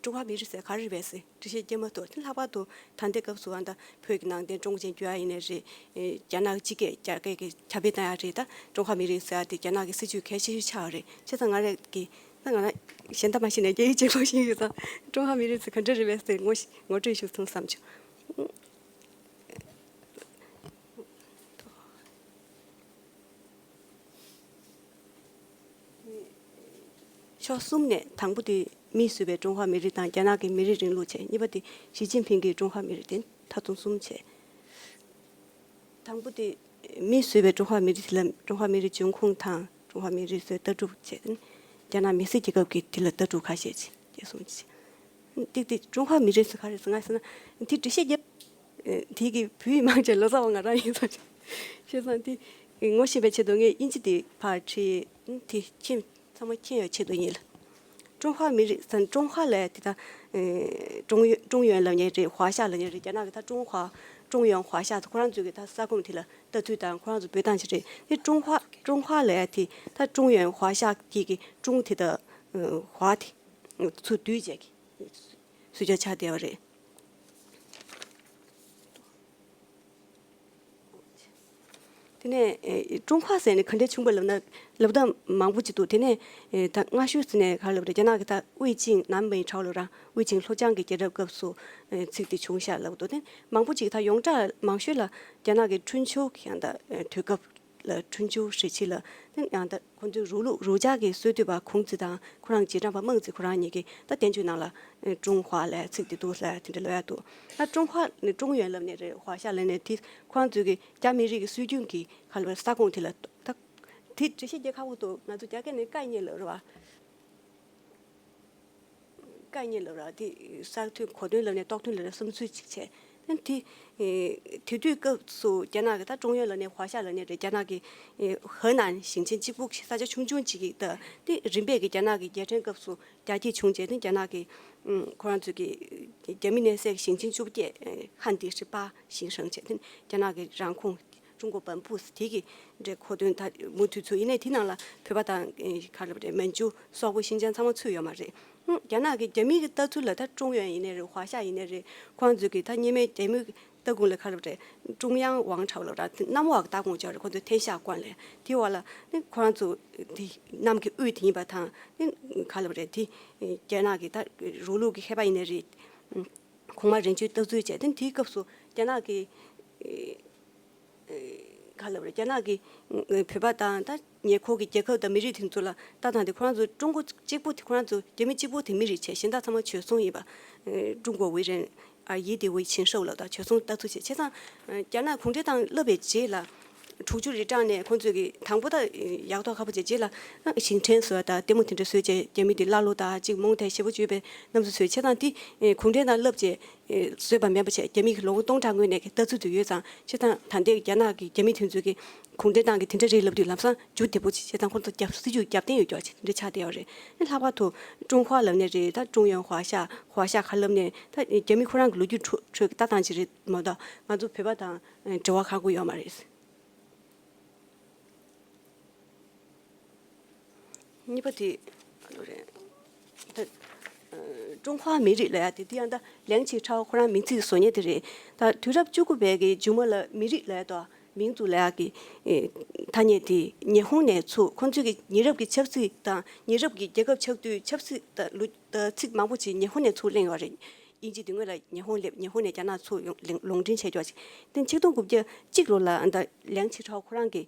ཀྲུང་ཧྭ་མི་རིགས་ཟེར་ག་རེ་རེད་པས་ཟེར་འགྲེལ་བཤད་རྒྱག་མ་ཐུབ། དེ་ལྷག་པར་དུ་ད་ལྟའི་སྐབས་སུ་ཨ་ད་བོད་ཀྱི་ནང་བསྟན་ཀྲུང་གོ་ཅན་བསྒྱུར་ཡག་ཡིན་ནའི་རེད། རྒྱ་ནག་གི་སྤྱི་སྐད་རྒྱ་སྐད་ཀྱི་ཁྱབ་སྤེལ་བཏང་ཡག་རེད། ད་ཀྲུང་ཧྭ་མི་རིགས་ཟེར་ཡག་དེ་རྒྱ་ནག་གི་སྲིད་བྱུས་གལ་ཆེ་ཤོས་ཆགས་པ་རེད། བྱས་ཙང་ང་རང་གི་ད་ང་རང་གཞན་དག་མ་ཤེས་ནས་རྒྱ་ཡིག་བརྗེ་པོ་ཞིག་ཡོད་ཙང་ཀྲུང་ཧྭ་མི་རིགས་ཟེར་ག་འདྲ་རེད་པས་ཟེར་ངོ་ཤེས་ངོ་སྤྲོད་ཞུ་ཐུབ་བསམ་བྱུང་། ཕྱོགས་གསུམ་ནས། དང་པོ་དེ་མིས་བཟོས་པའི་ཀྲུང་ཧྭ་མི་རིགས་དང་རྒྱ་ནག་གི་མི་རིགས་རིང་ལུགས་བྱས། གཉིས་པ་དེ་ཞི་ཅིན་ཕིང་གི་ཀྲུང་ཧྭ་མི་རིགས། དེ་མཐའ་སྡོམ་གསུམ་བྱས། དང་པོ་དེ་མིས་བཟོས་པའི་ཀྲུང་ཧྭ་མི་རིགས་དེ་ལ་ཀྲུང་ཧྭ་མི་རིགས་འབྱུང་ཁུངས་དང་ཀྲུང་ཧྭ་མི་རིགས་ཚོའི་ལྟ་གྲུབ་བྱས། དེ་ནི་རྒྱ་ནག་མི་སེར་རྒྱལ་ཁབ་ཀྱིས་དེ་ལ་ལྟ་གྲུབ་ཁ་ཤས་ཅིག་སྐྱེད་སྲིང་བྱས། ཏིག་ཏིག་ཀྲུང་ཧྭ་མི་རིགས་ཟེར་ག་རེ་ཟེར། ང་ཟེར་ན་དེ་འགྲེལ་བཤད་རྒྱབ། ཨེ། དེ་གི་བོད་ཡིག་མང་ཆེ་ལོ་ཙཱ་བ་ང་རང་ཡིན་ཙང་། བྱས་ཙང་དེ་ངོ་ཤེས་པའི་ཆེད་དུ་ངས་དབྱིན་ཇི་དེ་ཕར་ཁྲིད། དེ་མཁྱེན། ཚང་མ་མཁྱེན་ཡོད་ཆེད་དུ་ཡིན་ལ། ཀྲུང་ཧྭ་མི་རིགས་ཟེར། ཀྲུང་ཧྭ་ལབ་ཡག་དེ་ད། ཨེ། ཀྲུང་ཡོན། ཀྲུང་ཡོན་ལབ་མཁན་རེད། ཧྭ་ཤ་ལབ་མཁན་རེད། རྒྱ་ནག་གི་ད་ཀྲུང་ཧྭ། ཀྲུང་ཡོན་ཧྭ་ཤ་ཁོ་རང་ཚོའི་གི་ད་ས་ཁོངས་དེ་ལ་ལྟ་ཚུལ་དང་ཁོ་རང་ཚོ་འབོད་སྟངས་ཅིག་རེད། དེ་ཀྲུང་ཧྭ། ཀྲུང་ཧྭ་ལབ་ཡག་དེ་ད་ཀྲུང་ཡོན་ཧྭ་ཤ་གི་གི་ཀྲུང་དེ་ད། ཨེ། ཧྭ་དེ་ཚུར་བསྡུས་བྱས་གི་ཟུར་བཅད་ཆགས་བསྡད་པ་རེད། དེ་ནས། ཨེ། ཀྲུང་ཧྭ་ཟེར་ནས་ག་འདྲས་བྱུང་བ་ལབ་ན་ལབ་སྟངས་མང་པོ་ཅིག་འདུག། དེ་ནས། ཨེ། ད་སྔ་ཤོས་ཟེར་ནས་ག་རེ་ལབ་རེད། རྒྱ་ནག་གི་ད་ཝེ་ཅིང་ནན་མིང་ཁྲའོ་ལབ་ར། ཝེ་ཅིང་ལྷོ་བྱང་གི་རྒྱལ་རབས་སྐབས་སུ། ཨེ། ཚིག་དེ་བྱུང་ཤག་ལབ་འདུག། དེ་མང་པོ་ཅིག་ད་ཡོངས་གྲགས་མང་ཤོས་ལ་རྒྱ་ནག་གི་ཁྲུན་ཆུའུ་ཡང་ད་དུས་སྐབས་ལ། ཁྲུན་ཆུའུ་ཧྲི་ཆི་ལ། དེ་ཡང་ད་ཁོང་ཚོའི་རུ་ལུགས་རུ་ཇག་གི་སྲོལ་གཏོད་པ་ཁུང་ཙི་དང་ཁོ་རང་རྗེས་འབྲང་པ་མང་ཙི་ཁོ་རང་གཉིས་ཀྱིས་ད་བསྟན་བཅོས་ནང་ལ་ཀྲུང་ཧྭ་ལབ་ཚིག་དེ་འདུག་ལབ་དེ་འདྲ་ལབ་ཡག་འདུག། ད་ཀྲུང་ཧྭ་ནི་ཀྲུང་ཡོན་ལབ་ནས་རེད། ཧྭ་ཤ་ལབ་ནས་དེ་ཁོ་རང་ཚོའི་གི་རྒྱ་མི་རིགས་ཀྱི་སྲོལ་རྒྱུན་གྱི་ག་ལབ་ས་ཁོངས་དེ་ལ་ད་དེ་འགྲེལ་བཤད་རྒྱག་ཁག་པོ་འདུག། ང་ཚོ་རྒྱ་སྐད་ནས་ཀ་ཉེ་ལབ་རེད་བ། ཀ་ཉེ་ལབ་ར། དེ་གསར་ཐོན་གོ་དོན་ལབ་ནས་རྟོགས་དོན་ལབ་ནས་བསམ་ཚུལ་ཅིག་བྱས། ཨ། དེ། ཨེ། དེ་དུས་སྐབས་སུ་རྒྱ་ནག་གི་ད་ཀྲུང་ཡོན་ལབ་ནས་ཧྭ་ཤ་ལབ་ནས་རེད། རྒྱ་ནག་གི། ཨེ། ཧེ་ནན་ཞིང་ཆེན་གཅིག་པུ་ས་ཆ་ཆུང་ཆུང་ཅིག་གི་ད་དེ་རིམ་པས་ཀྱི་རྒྱ་ནག་གི་རྒྱལ་ཕྲན་སྐབས་སུ་རྒྱ་སྐྱེད་བྱུང་རྗེས་དེ་རྒྱ་ནག་གི། ཨུམ། ཁོ་རང་ཚོའི་གི་རྒྱ་མི་གནས་སའི་ཞིང་ཆེན་བཅོ་བརྒྱད། ཨེ། ཧན་ཏི་ཧྲི་པ་ཞིང་ཧྲང་བྱས་དེ་རྒྱ་ནག་གི་རང་ཁོངས། ཀྲུང་གོ་བམ་སྤོས་དེ་གི་འདྲའི་གོ་དོན་ད་མུ་མཐུད་ཚུར། ཡིན་ནའི་དེ་ནང་ལ་བོད་པ་དང་། ཨེ། ག་རེ་ལབ་རེད། མན་ཇུ་སོག་པོ་ཤིན་ཅང་ཚང་མ་ཚུད་ཡོད་མ་རེད། ཨུ། རྒྱ་ནག་གི་རྒྱ་མི་གི་ལྟ་ཚུལ་ལ་ད་ཀྲུང་ཡོན་ཡིན་ནའི་རེད། ཧྭ་ཤ་ཡིན་ནའི་རེད། ཁོང་ཚོས་གི་ད་གཉིས་སྨན་རྒྱ་མི་ ཏ་ཀུང་ལ་ག་ལབ་རེད། ཀྲུང་དབྱང་ཝང་ཁྲའོ་ལབ་ར། གནམ་འོག་ཏ་ཀུང་ཅོག་རེད། ཁོང་ཚོས་ཐེན་ཤ་ཀོན་ལབ་དེ་བ་ལ་ནི་ཁོ་རང་ཚོ་དེ་གནམ་གྱི་དབུས་དེ་ཡིན་པ་དང་ནི་ག་ལབ་རེད། དེ་རྒྱ་ནག་གི་ད་རོགས་ལུགས་ཀྱི་མཁས་པ་ཡིན་ནའི་རེད། གོང་མ་རིན་ཆེན་ལྟ་ཚུལ་བྱས་ཏེ་དེའི་སྐབས་སུ་རྒྱ་ནག་གི་ག་ལབ་རེད། རྒྱ་ནག་གི་བོད་པ་དང་ད་ཉེ་འཁོར་གྱི་རྒྱལ་ཁབ་དང་མི་རིགས་དེ་ཚོ་ལ་ལྟ་སྟངས་དེ་ཁོ་རང་ཚོ་ཀྲུང་གོ་གཅིག་པུ་དེ་ཁོ་རང་ཚོ་རྒྱ་མི་གཅིག་པུ་དེ་མི་རིགས་བྱས། གཞན་དག་ཚང་མ་བྱོལ་སོང་ཡིན་པ། ཀྲུང་གོ་ཝེ་རན་ཨ་ཡི་དེ་ཝེ་ཆིན་ཧྲོའུ་ལབ་དང་བྱོལ་སོང་ལྟ་ཚུལ་བྱས། བྱས་ཙང་རྒྱ་ནག་གུང་ཁྲན་ཏང་བརླབས་པའི་རྗེས་ལ་དྲུག་ཅུ་རེ་གྲངས་ནས་ཁོང་ཚོས་ཀྱི་དང་པོ་ད་ཡག་ཐོག་ཁ་པོ་བྱས། རྗེས་ལ་ཞིང་བྲན་བཟོ་བ་དང་ལྟད་མོ་དེ་འདྲ་བཟོས་བྱས། རྒྱ་མི་དེ་ཀླ་ཀློ་དང་གཅིག་རྨོངས་དད་ཞེ་པོ་བྱེད་པའི་རྣམ་ཚུལ་བཟོས། བྱས་ཙང་དེ་གུང་ཁྲན་ཏང་བརླབས་བྱས། བཟོས་པ་མིན་པ་བྱས། རྒྱ་མི་གི་ལོ་ངོ་སྟོང་ཕྲག་སྔོན་ནས་ཀྱི་ལྟ་ཚུལ་དུ་ཡོད་ཙང་། བྱས་ཙང་ད་ལྟའི་རྒྱ་ནག་གི་རྒྱ་མི་དེ་ཚོས་ཀྱི་གུང་ཁྲན་ཏང་གི་དེ་འདྲ་རེད་ལབ་དུས་ལམ་སང་འཇུ་བདེ་པོ་བྱས། བྱས་ཙང་ཁོང་ཚོ་རྒྱབ་སྲིད་ཇུས་རྒྱབ་རྟེན་ཡོད་ཀྱོག་ཅིག་དེ་འདྲ་ཆགས་བསྡད་ཡོད་རེད། ཨ་ནི་ལྷག་པར་དུ་ཀྲུང་ཧྭ་ལབ་ནས་རེད། ད་ཀྲུང་ཡོན་ཧྭ་ཤ་ཧྭ་ཤ་ཁ་ལབ་ནས་ད་རྒྱ་མི་ཁོ་རང་གི་ལོ་རྒྱུས་ཁྲོད་ཁྲོད་ཀྱི་ལྟ་སྟངས་ཅིག་རེད་མ་གཏོགས་ང་ཚོ་བོད་པ་དང་འབྲེལ་བ་ཁག་པོ་ཡོད་མ་རེད། གཉིས་པ་དེ་ཨ་ལོ་རེད། ད་ཀྲུང་ཧྭ་མི་རིགས་ལབ་ཡ་དེ་དེ་ཡང་ད་ལིའང་ཆི་ཁྲའོ་ཁོ་རང་མིང་ཚིག་བཟོ་མཁན་དེ་རེད། ད་དུས་རབས་བཅུ་དགུ་པའི་གི་མཇུག་མ་ལ་མི་རིགས་ལབ་ཡ་དང་མིང་འཛུགས་ལབ་ཡ་གི་ཐ་སྙད་དེ་ཉི་ཧོང་ནས་ཚུར། ཁོང་ཚོས་ཀྱི་ཉེ་རབས་ཀྱི་ཆབ་སྲིད་དང་ཉེ་རབས་ཀྱི་རྒྱལ་ཁབ་ཆགས་དུས་ཆབ་སྲིད་དང་ལུ་ད་ཚིག་མང་པོ་ཅིག་ཉི་ཧོང་ནས་ཚུར་གླེང་ཡོད་རེད། དབྱིན་ཇི་དེ་སྔོན་ལ་ཉི་ཧོང་སླེབས། ཉི་ཧོང་ནས་རྒྱ་ནག་ཚུར་ཡོང་ལིང་ལུང་འདྲེན་བྱས་ཀྱོག་ཅིག་དེ་ཆིག་སྟོང་དགུ་བརྒྱ་གཅིག་ལོ་ལ་ཨ་ད་ལིའང་ཆི་ཁྲའོ་ཁོ་རང་གིས་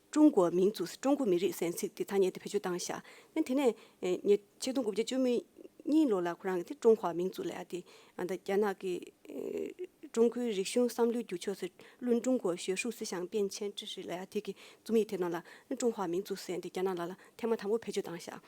ཀྲུང་གོ་མིང་བཙུགས། ཀྲུང་གོ་མི་རིགས་ཟེར་ཚིག་དེ་ཐ་སྙད་དེ་བེད་སྤྱོད་བཏང་ཤག་དེ་ནས་ཉེ་ཆིག་སྟོང་དགུ་བརྒྱ་བཅུ་མེད་གཉིས་ལོ་ལ་ཁོ་རང་གིས་དེ་ཀྲུང་ཧྭ་མིང་བཙུགས་ལབ་ཡ་དེ་ཨ་ད་རྒྱ་ནག་གི་ཀྲུང་གོའི་རིག་གཞུང་བསམ་བློའི་འགྱུར་ཕྱོགས་ཟེར། 论中国学术思想变迁之时 ལབ་ཡ་དེ་གི་རྩོམ་ཡིག་དེ་ནང་ལ་ཀྲུང་ཧྭ་མིང་བཙུགས་ཟེར་དེ་རྒྱ་ནག་ལ་ལ་ཐེངས་མ་དང་པོ་བེད་སྤྱོད་བཏང་ཤག་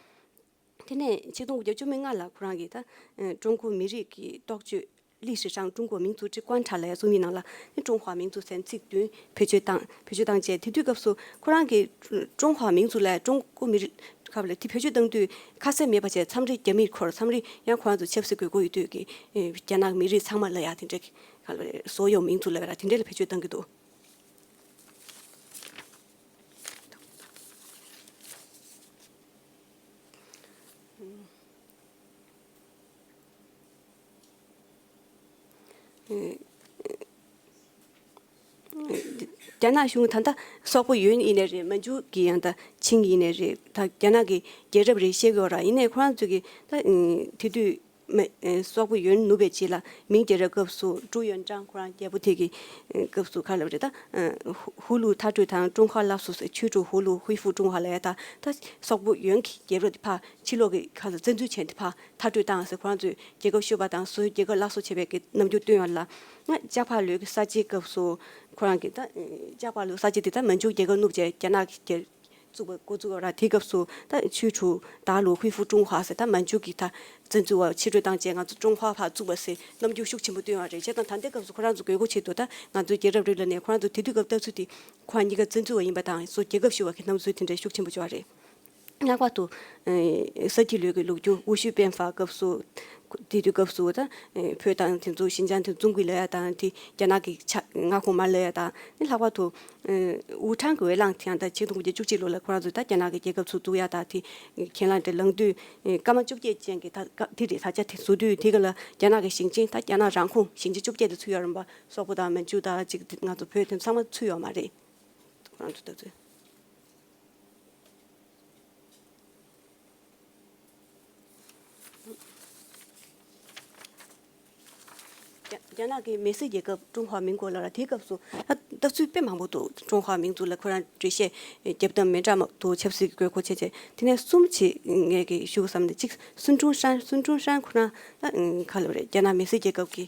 དེ་ནས་ཆིག་སྟོང་དགུ་བརྒྱ་བཅུ་མེད་ལྔ་ལ་ཁོ་རང་གིས་ད་ཀྲུང་གོ་མི་རིགས་ཀྱི་རྟོག་དཔྱོད 历史上中国民族之观察 ལབ་ཡ་རྩོམ་ཡིག་ནང་ལ་ཀྲུང་ཧྭ་མིང་བཙུགས་ཟེར་ཚིག་བདུན་བེད་སྤྱོད་བཏང་། བེད་སྤྱོད་བཏང་རྗེས་དེ་དུས་སྐབས་སུ་ཁོ་རང་གིས་ཀྲུང་ཧྭ་མིང་བཙུགས་ལབ་ཀྲུང་གོ་མི་རིགས་ཁབ་ལ་དེ་བེད་སྤྱོད་བཏང་དུས་ཁ་གསལ་མེད་པ་བྱས། མཚམས་རེ་རྒྱ་མིར་འཁོར། མཚམས་རེ་ཡང་ཁོ་རང་ཚོ་ཆབ་སྲིད་དགོས་མཁོ་ཡོད་དུས་ཀྱི་རྒྱ་ནག་མི་རིགས་ཚང་མ་ལབ་ཡ་དེ་འདྲ་གི་ཁ་ལ་所有民族 ལབ་ཡ་དེ་འདྲ་ལ་བེད་སྤྱོད་བཏང་གི་འདུག་རྒྱ་ནག་གཞུང་ད་ལྟ་སོག་པོ་ཡོན་ཡིན་ནའི་རེད། མན་ཇུ་གི་ཡང་ད་ཆིང་ཡིན་ནའི་རེད། ད་རྒྱ་ནག་གི་རྒྱལ་རབས་རེད་བཤད་གི་ཡོད་ར། ཡིན་ནའི་ཁོ་རང་ཚོ་གི་ད་དེ་དུས་མ་སོག་པོ་ཡོན་ནུབ་པའི་རྗེས་ལ་མིང་རྒྱལ་རབས་སྐབས་སུ་ཀྲུའུ་ཡོན་ཀྲང་ཁོ་རང་རྒྱལ་པོ་དེ་གི་སྐབས་སུ་ག་ལབ་རེད། ད་ཧུ་ལུ་མཐའ་སྤྲོད་དང་ཀྲུང་ཧྭ་སླར་གསོ་ཟེར། 驱逐 ཧུ་ལུ 恢复 ཀྲུང་ཧྭ་ལབ་ཡ། ད་ད་སོག་པོ་ཡོན་གྱི་རྒྱལ་རབས་དེ་ཕར་ཕྱི་ལོགས་ཀྱི་ཁ་ལ་བཙན་འཛུལ་བྱས་ཏེ་ཕར་མཐའ་སྤྲོད་བཏང་ཟེར། ཁོ་རང་ཚོས་རྒྱལ་ཁབ་ཤོར་བ་དང་སོ་སོའི་རྒྱལ་ཁབ་སླར་གསོ་བྱེད་པའི་གི་རྣམ་འགྱུར་སྟོན་ཡོད་ལ། ལྕགས་ཕག་ལོའི་གི་གསར་བརྗེའི་སྐབས་སུ་ཁོ་རང་གིས་ད་ལྕགས་ཕག་ལོའི་གསར་བརྗེ་དེ་ད་མན་ཇུ་རྒྱལ་ཁབ་བསྣུབས་བྱས་རྒྱ་ནག་གི་རྒྱལ་བཙུགས་པ་འགོ་བཙུགས་པ་ར། དེའི་སྐབས་སུ་ད་驱逐鞑虏 恢复中华 ཟེར། ད་མན་ཇུ་གི་ད་བཙན་འཛུལ་བ་ཕྱིར་སྤྲོད་བཏང་བྱས་ང་ཚོ་ཀྲུང་ཧྭ་ཕར་བཙུགས་པ་ཟེར་རྣམ་འགྱུར་ཤུགས་ཆེན་པོ་སྟོན་ཡོད་རེད། བྱས་ཙང་ད་ལྟའི་སྐབས་སུ་ཁོ་རང་ཚོ་དགོས་མཁོ་ཆེད་དུ་ད་ང་ཚོའི་རྒྱལ་རབས་རིང་ལ་ནས་ཁོ་རང་ཚོ་དེ་དུས་སྐབས་ལྟ་ཚུལ་དེ་ཁོ་རང་གཉིས་ཀ་བཙན་འཛུལ་བ་ཡིན་པ་དང་སོ་རྒྱལ་ཁབ་ཤོར་བ་གི་རྣམ་ཚུལ་དེ་འདྲ་ཤུགས་ཆེན་པོ་བྱུང་བ་རེད། ལྷག་པར་དུ་ས་ཐིག་ལོའི་གི་ལོ་རྒྱུས། 武绪变法 སྐབས་སུ། དེ་དུས་སྐབས་སུ་ད་བོད་དང་དེ་ཚོ་ཞིན་ཅང་དེ་ཙུང་གི་ལབ་ཡ་དང་དེ་རྒྱ་ནག་གི་ཆ་མངའ་ཁོངས་མར་ལབ་ཡ་དང་། ནི་ལྷག་པར་དུ་ཝུ་ཁྲང་གི་ཝེ་ལང་དེ་ཡང་ད་ཆིག་སྟོང་དགུ་བརྒྱ་བཅུ་གཅིག་ལོ་ལ་ཁོ་རང་ཚོས་ད་རྒྱ་ནག་གི་རྒྱལ་ཁབ་ཚུར་བཙུགས་ཡ་དང་དེ་གྱེན་ལངས་དེ་ལངས་དུས་སྐར་མ་བཅོ་བརྒྱད་ཅན་གྱི་ད་སྐབས་དེ་རེད། ད་ཆ་དེ་བཟོ་དུས་དེ་ག་ལ་རྒྱ་ནག་གི་ཞིང་ཆེན་ད་རྒྱ་ནག་རང་ཁོངས་ཞིང་ཆེན་བཅོ་བརྒྱད་དེ་ཚུད་ཡོད་རེད་པ། སོག་པོ་དང་མན་ཇུ་དང་ཅིག་ང་ཚོ་བོད་དེ་ཚང་མ་ཚུད་ཡོད་མ་རེད། ཁོ་རང་ཚོ་ད་ཚོད། རྒྱ་རྒྱ་ནག་གི་མི་སེར་རྒྱལ་ཁབ་ཀྲུང་ཧྭ་མིན་གོ་ལ་ར། དེའི་སྐབས་སུ་ད་ལྟ་ཚུལ་དཔེ་མང་པོ་འདུག་ཀྲུང་ཧྭ་མིང་འཛུགས་ལ་ཁོ་རང་འགྲེལ་བཤད་རྒྱབ་སྟངས་མི་འདྲ་མ་འདུག་ཆབ་སྲིད་ཀྱི་དགོས་མཁོ་ཆེ་ཆེ། དེ་ནས་གསུམ་ཅིག་ངས་ཀྱི་ཞུ་བསམ་ནས། གཅིག་孙中山། 孙中山 ཁོ་རང་ད་ག་ལབ་རེད། རྒྱ་ནག་མི་སེར་རྒྱལ་ཁབ་ཀྱི་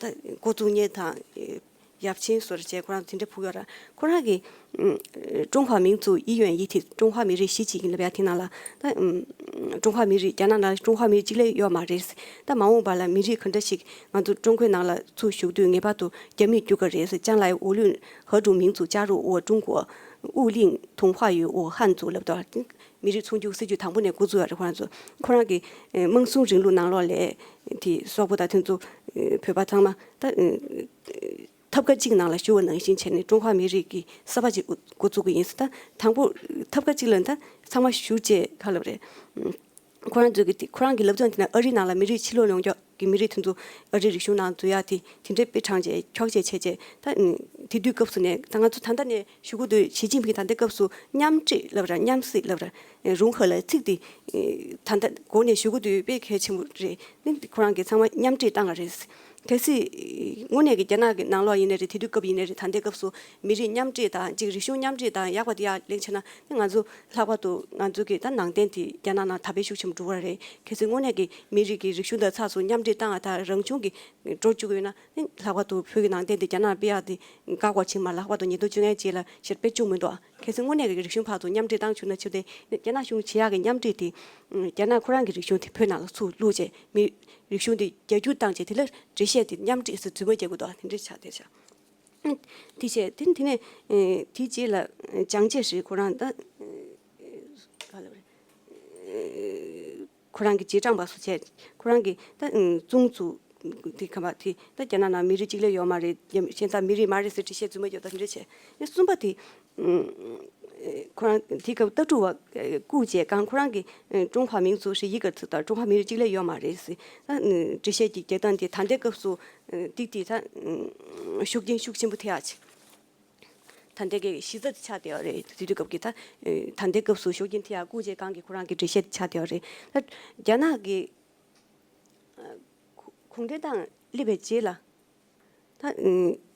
ད་འགོ་བཙུགས་མཁན་དང་། ཡབ་ཆེན་ཟུར་བྱས་ཁོ་རང་དེ་འདྲ་ཕུག་ཡོད་ར། ཁོ་རང་གིས་ཀྲུང་ཧྭ་མིང་ཙུའུ་ཡི་ཡོན་ཡི་ཐི། ཀྲུང་ཧྭ་མི་རིགས་གཞི་གཅིག་ཡིན་ལབ་ཡ་དེ་ནང་ལ་ད་ཀྲུང་ཧྭ་མི་རིགས་རྒྱ་ནག་ནང་ལ་ཀྲུང་ཧྭ་མི་རིགས་གཅིག་ལས་ཡོད་མ་རེད། ད་མ་འོངས་པ་ལ་མི་རིགས་ག་འདྲ་ཞིག་ང་ཚོ་ཀྲུང་གོའི་ནང་ལ་ཚུར་ཞུགས་དུས་ངེས་པར་དུ་རྒྱ་མིས་བསྒྱུར་ག་རེད་ཟེར། 将来无论何种民族加入我中国，勿令同化于我汉族 ལབ་དུས། མི་རིགས་མཚོན་རྒྱུ་སྲིད་ཇུས་དང་པོ་ནས་འགོ་བཙུགས་ཡོད་རེད་ཁོ་རང་ཚོ། ཁོ་རང་གིས་དམངས་གཙོའི་རིང་ལུགས་ནང་ལོགས་ལ་དེ་སོག་པོ་དང་དེ་ཚོ་བོད་པ་ཚང་མ་ད། ཐབ་ཀ་གཅིག་ནང་ལ་ཞུགས་པ་ནང་བཞིན་བྱས་ནས་ཀྲུང་ཧྭ་མི་རིགས་ཀྱི་གསར་པ་ཅིག་འགོ་འགོ་བཙུགས་ཀྱི་ཡིན་ཟེར། ད་དང་པོ་ཐབ་ཀ་གཅིག་ལ་ད་ཚང་མ་ཞུགས་བྱས་ག་ལབ་རེད། ཁོ་རང་ཚོས་ཀྱི་དེ་ཁོ་རང་གི་ལབ་སྟངས་དེ་ན་ཨ་རིའི་ནང་ལ་མི་རིགས་ཕྱིར་ལོག་ཡོང་ཀྱོག་གི་མི་རིགས་དེ་ཚོ་ཨ་རིའི་རིག་གཞུང་ནང་འཛུལ་ཡག་དེ་དེ་འདྲའི་དཔེ་དྲངས་བྱས་འཁྱོག་བྱས་བྱས་བྱས། ད་དེ་དུས་སྐབས་སུ་ནས་ད་ང་ཚོ་ད་ལྟ་ནས་ཞུ་གི་འདུག་ཞི་ཅིན་ཕིང་ད་ལྟའི་སྐབས་སུ་མཉམ་འབྲེལ་ལབ་ར་མཉམ་སྲིད་ལབ་ར་རུང་ཧ་ལ་ཚིག་དེ་ད་ལྟ་གོ་ནས་ཞུ་གི་འདུག་དཔེ་གལ་ཆེན་པོ་རེད། ནི་ཁོ་རང་གིས་ཚང་མ་མཉམ་འབྲེལ་བཏང་བ་རེད། གལ་སྲིད་དངོས་གནས་ཀྱི་རྒྱ་ནག་གི་ནང་ལོགས་ཡིན་ནའི་རེད། དེ་དུས་སྐབས་ཡིན་ནའི་རེད། ད་ལྟའི་སྐབས་སུ་མི་རིགས་མཉམ་འབྲེལ་དང་གཅིག་རིག་གཞུང་མཉམ་འབྲེལ་དང་ཡག་པ་དེ་ཡག་གླེང་བྱས་ན། ནི་ང་ཚོ་ལྷག་པར་དུ་ང་ཚོ་གི་ད་ནང་བསྟན་དེ་རྒྱ་ནག་ནང་དར་སྤེལ་ཤུགས་ཆེན་པོ་འགྲོ་བ་རེད། གལ་སྲིད་དངོས་གནས་ཀྱི་མི་རིགས་ཀྱི་རིག་གཞུང་དང་ཚགས་སུ་མཉམ་འབྲེལ་བཏང་བ་དང་རང་བྱུང་གི་འགྲོ་བཅུག་ཡོད་ན། ནི་ལྷག་པར་དུ་བོད་ཀྱི་ནང་བསྟན་དེ་རྒྱ་ནག་སྤེལ་ཡག་དེ་བཀག་པ་ཕྱིན་མ། ལྷག་པར་དུ་ཉིས་སྟོང་བཅོ་ལྔ་རྗེས་ལ་ཞེ་དཔེ་བྱུང་མི་འདུག་གལ་སྲིད་དངོས་གནས་ཀྱི་རིག་གཞུང་བར་དུ་མཉམ་འབྲེལ་བཏང་བཅུག་ན་ཆོག་སྟེ། ནི་རྒྱ་ནག་གཞུང་བྱེད་ཡག་གི་མཉམ་འབྲེལ་དེ་རྒྱ་ནག་ཁོ་རང་གི་རིག་གཞུང་དེ་བོད་ནང་ལ་ཚུར་བླུགས་བྱས། མི་རིག་གཞུང་དེ་རྒྱ་སྒྱུར་བཏང་བྱས། དེ་ལ་འགྲེལ་བཤད་དེ་མཉམ་འབྲེལ་སུ་རྫུན་མ་རྒྱག་དགོས་འདུག་དེ་འདྲ་ཆགས་བསྡད་ཤག་དེ་བྱས་དེ་དེ་ནས་དེའི་རྗེས་ལ་ཅང་ཅེ་ཧྲི་ཁོ་རང་ད་ག་ལབ་རེད། ཁོ་རང་གི་རྗེས་འབྲང་པ་སུ་བྱས། ཁོ་རང་གི་ད་ཙུང་ཙུ་དེ་ག་མ་དེ་ད་རྒྱ་ནག་ནང་མི་རིགས་གཅིག་ལས་ཡོད་མ་རེད། གཞན་དག་མི་རིགས་མ་རེད་ཟེར་འགྲེལ་བཤད་རྫུན་མ་རྒྱག་ད་དེ་འདྲ་བྱས། ཨེ་གསུམ་པ་དེ། ཁོ་རང་དེའི་སྐབས་ལྟ་གྲུབ་པ་ཀུའུ་ཅེ་ཀང་ཁོ་རང་གིས་ཀྲུང་ཧྭ་民族是一个族的། ཀྲུང་ཧྭ་མི་རིགས་གཅིག་ལས་ཡོད་མ་རེད་ཟེར། ད་འགྲེལ་བཤད་ཀྱི་རྒྱག་སྟངས་དེ་ད་ལྟའི་སྐབས་སུ་ཏིག་ཏིག་ད་ཤུགས་རྐྱེན་ཤུགས་ཆེན་པོ་ཐེབས་ཡག་ཅིག་ད་ལྟའི་གི་གཞི་རྩ་དེ་ཆགས་བསྡད་ཡོད་རེད། དེ་དུས་སྐབས་ཀྱི་ད་ད་ལྟའི་སྐབས་སུ་ཤུགས་རྐྱེན་ཐེབས་ཡག་ཀུའུ་ཅེ་ཀང་གི་ཁོ་རང་གི་འགྲེལ་བཤད་དེ་ཆགས་བསྡད་ཡོད་རེད། ད་རྒྱ་ནག་གི་གུང་ཁྲན་ཏང་སླེབས་པའི་རྗེས་ལ། ད་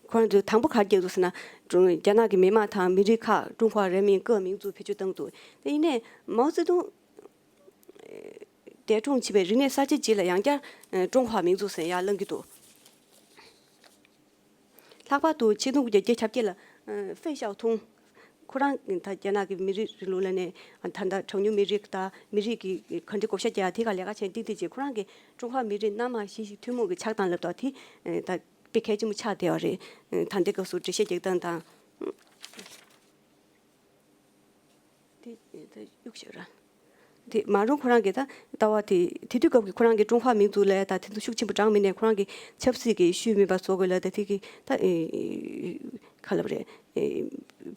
ཁོ་རང་ཚོས་དང་པོ་ག་རེ་རྒྱག་འདུག་ཟེར་ན། ཀྲུང་རྒྱ་ནག་གི་མི་དམངས་དང་མི་རིགས་ཁག་ཀྲུང་ཧྭ་人民各民族བེད་སྤྱོད་བཏང་འདུག་དེ་ཡིན་ནའི་མའོ་ཙེ་ཏུང་འདས་གྲོངས་བྱས་པའི་རིག་གནས་གསར་བརྗེ་རྗེས་ལ་ཡང་བསྐྱར་ཀྲུང་ཧྭ་民族ཟེར་ཡག་གླེང་གི་འདུག་ལྷག་པར་དུ་ཆིག་སྟོང་དགུ་བརྒྱ་བརྒྱད་ཅུ་གྱ་བརྒྱད་ལ་ཧྥེ་ཞའོ་ཐུང་ཁོ་རང་ད་རྒྱ་ནག་གི་མི་རིགས་རིང་ལུགས་ལ་ནས་ད་ལྟ་གྲངས་ཉུང་མི་རིགས་དང་མི་རིགས་ཀྱི་ག་འདྲ་བགོ་བཤའ་རྒྱག་དེ་ག་ལས་ཀ་བྱས་ཏིག་ཏིག་ཅིག་ཁོ་རང་གིས་ཀྲུང་ཧྭ་མི་རིགས་སྣ་མང་གཞིས་བྱེས་ཐུན་མོང་གི་ཆགས་སྟངས་ལབ་དོ་དེ་ད་དཔེ་གལ་ཆེན་པོ་ཆགས་བསྡད་པ་རེད། ད་ལྟའི་སྐབས་སུ་འགྲེལ་བཤད་རྒྱག་སྟངས་དང་། དེ་དེ་གཡུག་བཞག་ར། དེ་མ་རུང་ཁོ་རང་གི་ད་ལྟ་བ་དེ་དེ་དུས་སྐབས་ཀྱི་ཁོ་རང་གི་ཀྲུང་ཧྭ་民族ལབ་ད་དེ་ཚོ་ཤུགས་ཆེན་པོ་བགྲངས་མེད་ནས་ཁོ་རང་གི་ཆབ་སྲིད་ཀྱི་ཤུལ་མེད་པ་བཟོ་དགོས་ལབ་ད་དེ་གི་ད་ག་ལབ་རེད།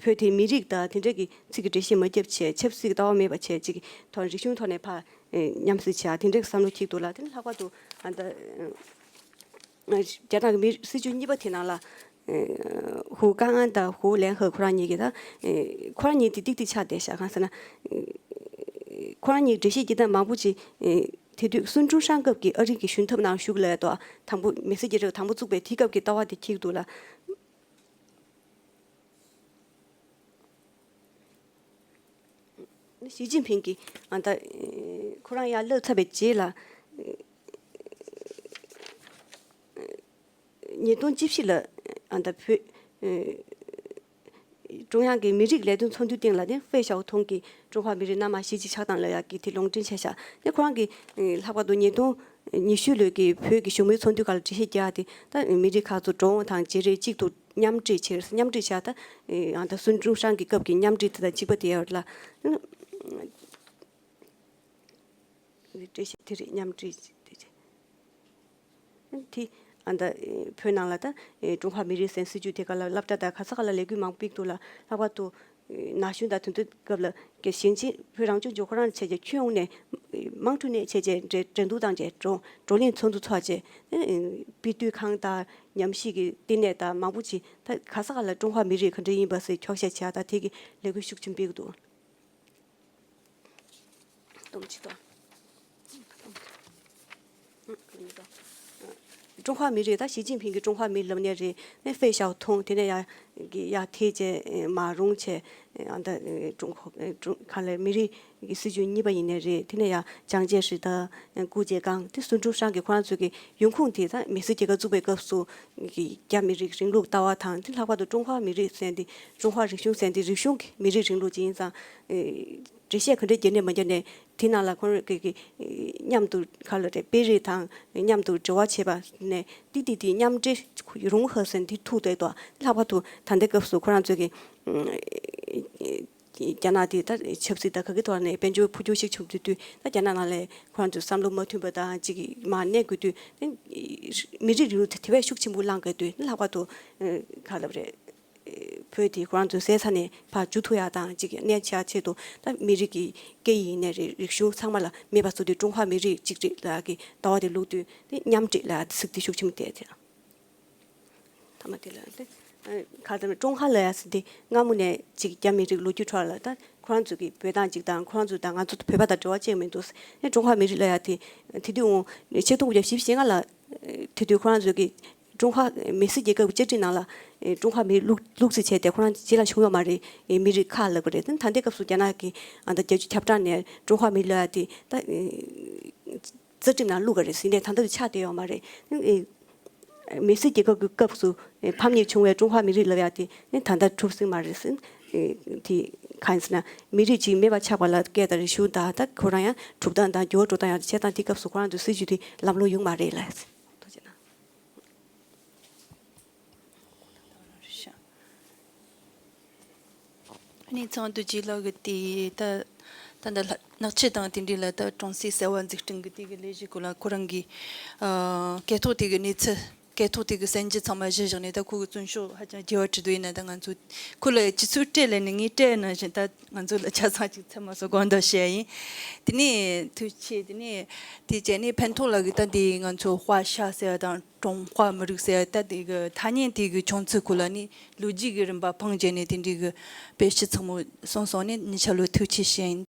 བོད་དེ་མི་རིགས་དང་དེ་འདྲ་གི་ཚིག་གི་འགྲེལ་བཤད་མ་བརྒྱབ་བྱས་ཆབ་སྲིད་ཀྱི་ལྟ་བ་མེད་པ་བྱས་ཅིག་ཐོག་རིག་གཞུང་ཐོག་ནས་ཕར་མཉམ་བསྲེས་བྱས་དེ་འདྲ་གི་བསམ་བློ་འཁྱེར་འདུག་ལ། དེ་ནི་ལྷག་པར་དུ་ཨ་ད། རྒྱ་ནག་གི་མི་སྲིད་བྱུས་གཉིས་པ་དེ་ནང་ལ། ཧུའུ་ཀྲང་ཨན་དང་ཧུའུ་ལེན་ཧེ་ཁོ་རང་གཉིས་ཀྱིས་ད། ཁོ་རང་གཉིས་དེ་ཏིག་ཏིག་ཆགས་བསྡད་ཤག་གང་ཟེར་ན། ཁོ་རང་གཉིས་འགྲེལ་བཤད་བགྱིས་སྟངས་མང་པོ་ཅིག་དེ་དུས་སུན་ཀྲུང་ཧྲན་སྐབས་ཀྱི་ཨ་རི་གི་གཞུང་ཐབ་ནང་ཞུགས་ལ་ཡ་ཏོ་དང་པོ་མི་སེར་རྒྱལ་རབས་དང་པོ་བཙུགས་པའི་དེའི་སྐབས་ཀྱི་ལྟ་བ་དེ་འཁྱེར་འདུག་ལ། ཞི་ཅིན་ཕིང་གིས་ཨ་ད་ཁོ་རང་ཡར་བསླེབས་ཚར་བའི་རྗེས་ལ། ཉིས་སྟོང་བཅུ་བཞི་ལ་ཨ་ད་བོད་ཀྲུང་དབྱང་གི་མི་རིགས་ལས་དོན་ཚོགས་འདུའི་སྟེང་ལ་ནི་ཧྥེ་ཞའོ་ཐུང་གིས་ཀྲུང་ཧྭ་མི་རིགས་སྣ་མང་གཞིས་བྱེས་ཆགས་སྟངས་ལ་ཡ་གི་དེ་ལུང་འདྲེན་བྱས་ཤག་ནི་ཁོ་རང་གིས་ལྷག་པར་དུ་ཉིས་སྟོང་ཉི་ཤུ་ལོའི་གི་བོད་ཀྱི་བཞུགས་མོལ་ཚོགས་འདུའི་སྐབས་ལ་འགྲེལ་བཤད་རྒྱག་ཡ་དེ་ད་མི་རིགས་ཁག་ཚོ་འགྲོ་འོང་དང་བརྗེ་རེས་གཅིག་ཏུ་མཉམ་འབྲེལ་བྱས། མཉམ་འབྲེལ་བྱ་ད་ཨ་ད་སུན་ཀྲུང་ཧྲན་གྱི་སྐབས་ཀྱི་མཉམ་འབྲེལ་དེ་དང་གཅིག་པ་དེ་ཡོད་ལ། འགྲེལ་བཤད་དེ་རེད། མཉམ་འབྲེལ་དེ་རེད། དེ་ཨ་ད་བོད་ནང་ལ་ད་ཀྲུང་ཧྭ་མི་རིགས་ཟེར་སྲིད་བྱུས་དེ་ག་ལ་སློབ་གྲྭ་དང་ག་ས་ག་ལ་ལས་འགུལ་མང་པོ་སྤེལ་འདུག་ལ། ལྷག་པར་དུ་ན་གཞོན་དང་དེ་ཚོའི་སྐབས་ལ་གི་ཞིང་ཆེན་བོད་རང་སྐྱོང་ལྗོངས་ཁོ་རང་བྱས་རྗེས་ཁྱོན་ཡོངས་ནས་དམངས་ཁྲོད་ནས་བྱས་རྗེས་འགྲན་འགྲན་བསྡུར་བཏང་རྗེས་བགྲོ་བགྲོ་གླེང་ཚོགས་འདུ་ཚོགས་རྗེས་དཔེ་དུས་ཁང་དང་ཉམས་ཞིབ་ཀྱི་ལྟེ་གནས་དང་མང་པོ་ཅིག་ད་ག་ས་ག་ལ་ཀྲུང་ཧྭ་མི་རིགས་ག་འདྲ་ཡིན་པ་ཟེར་འཁྱོག་བཤད་བྱས། ད་དེ་གི་ལས་འགུལ་ཤུགས་ཆེན་སྤེལ་གི་འདུག་སྟོང་ཆེ་དང་། ཀྲུང་ཧྭ་མི་རིགས་ད་ཞི་ཅིན་ཕིང་གིས་ཀྲུང་ཧྭ་མི་རིགས་ལབ་ནའི་རེད། ནས་ཧྥེ་ཞའོ་ཐུང་དེ་ནས་ཡ་གི་ཡ་ཐེ་ཅེ་མ་རུང་ཆེ་ཨ་ད་ཀྲུང་ཧྭ་ཀྲུང་ག་ལ་མི་རིགས་ཀྱི་སྲིད་བྱུས་གཉིས་པ་ཡིན་ནའི་རེད། དེ་ནས་ཡ་ཅང་ཅེ་ཧྲི་ད་ཀུའུ་ཅེ་ཀང་དེ་སུན་ཀྲུང་ཧྲན་གྱི་ཁོ་རང་ཚོ་གི་ཡོང་ཁུངས་དེ་ད་མི་སེར་རྒྱལ་ཁབ་བཙུགས་པའི་སྐབས་སུ། གི་རྒྱ་མི་རིགས་རིང་ལུགས་ལྟ་བ་དང་དེ་ལྷག་པར་དུ་ཀྲུང་ཧྭ་མི་རིགས་ཟེར་འདི་ཀྲུང་ཧྭ་རིག་གཞུང་ཟེར་འདི་རིག་གཞུང་གི་མི་རིགས་རིང་ལུགས་ཅིག་ཡིན་ཙང་། འགྲེལ་བཤད་ག་འདྲ་རྒྱག་ནས་མ་རྒྱག་ནས་དེ་ནང་ལ་ཁོང་རང་གི་གི་མཉམ་དུ་ག་ལ་རེད་དཔེ་རིས་དང་མཉམ་དུ་འབྲེལ་བ་བྱེད་པ་ནས་ཏི་ཏི་ཏི་མཉམ་འབྲེལ་རུང་ཧ་ཟེར་འདི་ཐུག་བསྡད་དོ། ལྷག་པར་དུ་ད་ལྟའི་སྐབས་སུ་ཁོ་རང་ཚོས་གི་རྒྱ་ནག་དེ་ད་ཆབ་སྲིད་དང་ག་གི་ཐོག་ནས་དཔལ་འབྱོར་འཕོ་འགྱུར་ཞིག་བྱུང་དུས་དུས་ད་རྒྱ་ནག་ནང་ལ་ཁོ་རང་ཚོའི་བསམ་བློ་མ་མཐུན་པ་དང་ཅིག་མར་གནས་དགོས་དུས་མི་རིགས་རིང་ལུགས་དེ་དེ་བས་ཤུགས་ཆེན་པོ་བསླངས་དགོས་དུས་ལྷག་པར་དུ་ག་ལབ་རེད། བོད་དེ་ཁོ་རང་ཚོའི་གསེར་ས་ནས་ཕར་འཇུ་ཐུབ་ཡག་དང་ཅིག་གནས་ཆགས་ཆེད་དུ་ད་མི་རིགས་ཀྱི་སྐད་ཡིག་ཡིན་ནའི་རེད། རིག་གཞུང་ཚང་མ་ལ་མེད་པ་བཟོ་དུས་ཀྲུང་ཧྭ་མི་རིགས་གཅིག་སྒྲིལ་ལབ་ཡག་གི་ལྟ་བ་དེ་བླུགས་དུས་དེ་མཉམ་འབྲེལ་ལབ་ཡག་ཚིག་དེ་ཤུགས་ཆེན་པོ་བསྡད་དེ། མཐའ་མ་དེ་ལ་དེ་ག་ལ་ཀྲུང་ཧྭ་ལབ་ཡག་ཟེར་དེ་སྔ་མོ་ནས་ཅིག་རྒྱ་མི་རིགས་ལོ་རྒྱུས་ཁྲོད་ལ་ད་ཁོ་རང་ཚོ་གི་བོད་དང་ཅིག་དང་ཁོ་རང་ཚོ་དང་ང་ཚོ་བོད་པ་དང་འབྲེལ་བ་ཅིག་མི་འདུག་ནས་ཀྲུང་ཧྭ་མི་རིགས་ལབ་ཡག་དེ་དེ་དུས་འོང་ཆིག་སྟོང་དགུ་བརྒྱ་བཞི་བཅུ་ཞེ་ལྔ་ལ་དེ་དུས་ཁོ་རང་ཚོ་གི་ཀྲུང་ཧྭ་མི་སེར་རྒྱལ་ཁབ་ཀྱི་བཅའ་ཁྲིམས་ནང་ལ་ཀྲུང་ཧྭ་མི་རིགས་བླུགས་བླུགས་ཚེ་བྱས་ཏེ་ཁོ་རང་ཅི་ལ་བྱུང་ཡོད་མ་རེད། མི་རིགས་ཁག་ལབ་པ་རེད། ད་ལྟའི་སྐབས་སུ་རྒྱ་ནག་གི་ཨ་ད་བརྒྱད་ཅུ་གྱ་གྲངས་ནས་ཀྲུང་ཧྭ་མི་རིགས་ལབ་ཡག་དེ་ད་རྩ་ཁྲིམས་ནང་བླུགས་པ་རེད་ཟེར་ནས་ད་ལྟ་དུ་ཆགས་བསྡད་ཡོད་མ་རེད། མི་སེར་རྒྱལ་ཁབ་ཀྱི་སྐབས་སུ་ཕམ་ཉེས་བྱུང་བའི་ཀྲུང་ཧྭ་མི་རིགས་ལབ་ཡག་དེ་ད་ལྟ་གྲུབ་ཟིན་མ་རེད་ཟེར། དེ་གང་ཡིན་ཟེར་ན་མི་རིགས་གཅིག་མེད་པ་ཆགས་པ་ལ་སྐད་དང་རིག་གཞུང་དང་ད་ཁོ་རང་ཡང་གྲུབ་སྟངས་དང་འགྱུར་བ་འགྲོ་སྟངས་ཡང་བྱས་ཙང་དེ་སྐབས་སུ་ཁོ་རང་ཚོའི་སྲིད་བྱུས་དེ་ལམ་ལྷོང་ཡོང་མ་རེད་ལ། ཐུགས་རྗེ་གནང་། ནས་ཚང་དུ་རྗེས་ལ་གི་དེ་ད་ད་ད་ལྷ་ནག་ཆུ་དང་དེ་འདྲའི་ལ་ད་གྲོང་གསེབ་གསར་བ་འཛུགས་སྐྲུན་གི་དེ་གི་ལས་གཞི་སྐོར་ལ་ཁོ་རང་གི་ཨ་སྐད་ཐོག་དེ་གི་གནས་ཚུལ་སྐད་ཐོག་དེ་གི་གསར་འགྱུར་ཚང་མ་གཞི་བཞག་ནས་ད་ཁོ་གི་བརྩོན་ཤུགས་ཧ་ཅང་རྒྱས་པ་འགྲོ་འདུག་ཡིན་ན་ད་ང་ཚོ་ཁོ་ལ་ཅི་ཚོད་སྤྲད་ལས་ནས་ངས་སྤྲད་ནང་བཞིན་ད་ང་ཚོ་ལ་ཆ་ཚང་ཅིག་ཚད་མ་སོགས་དགོངས་དག་བྱས་ཡིན། དེ་ནས་ཐུགས་རྗེ་ཆེ། དེ་ནས་དེ་བྱས་ནས་ཕན་ཐོགས་ལ་གི་ད་དེ་ང་ཚོ་དཔའ་ཤ་ཟེར་བ་དང་། ཀྲུང་ཧྭ་མི་རིགས་ཟེར་ད་དེ་གི་ཐ་སྙད་དེ་གི་བྱུང་ཚུལ་སྐོར་ལ་ནི་ལོ་རྒྱུས་ཀྱི་རིམ་པ་ཕངས་བྱས་ནས་དེ་འདྲའི་གི་དཔེ་ཆ་ཚང་མ་གསུངས་སོང་ནས་ཉེ་ཆར་ལོ་ཐུགས་རྗེ་ཆེ་ཞུ་ཡིན།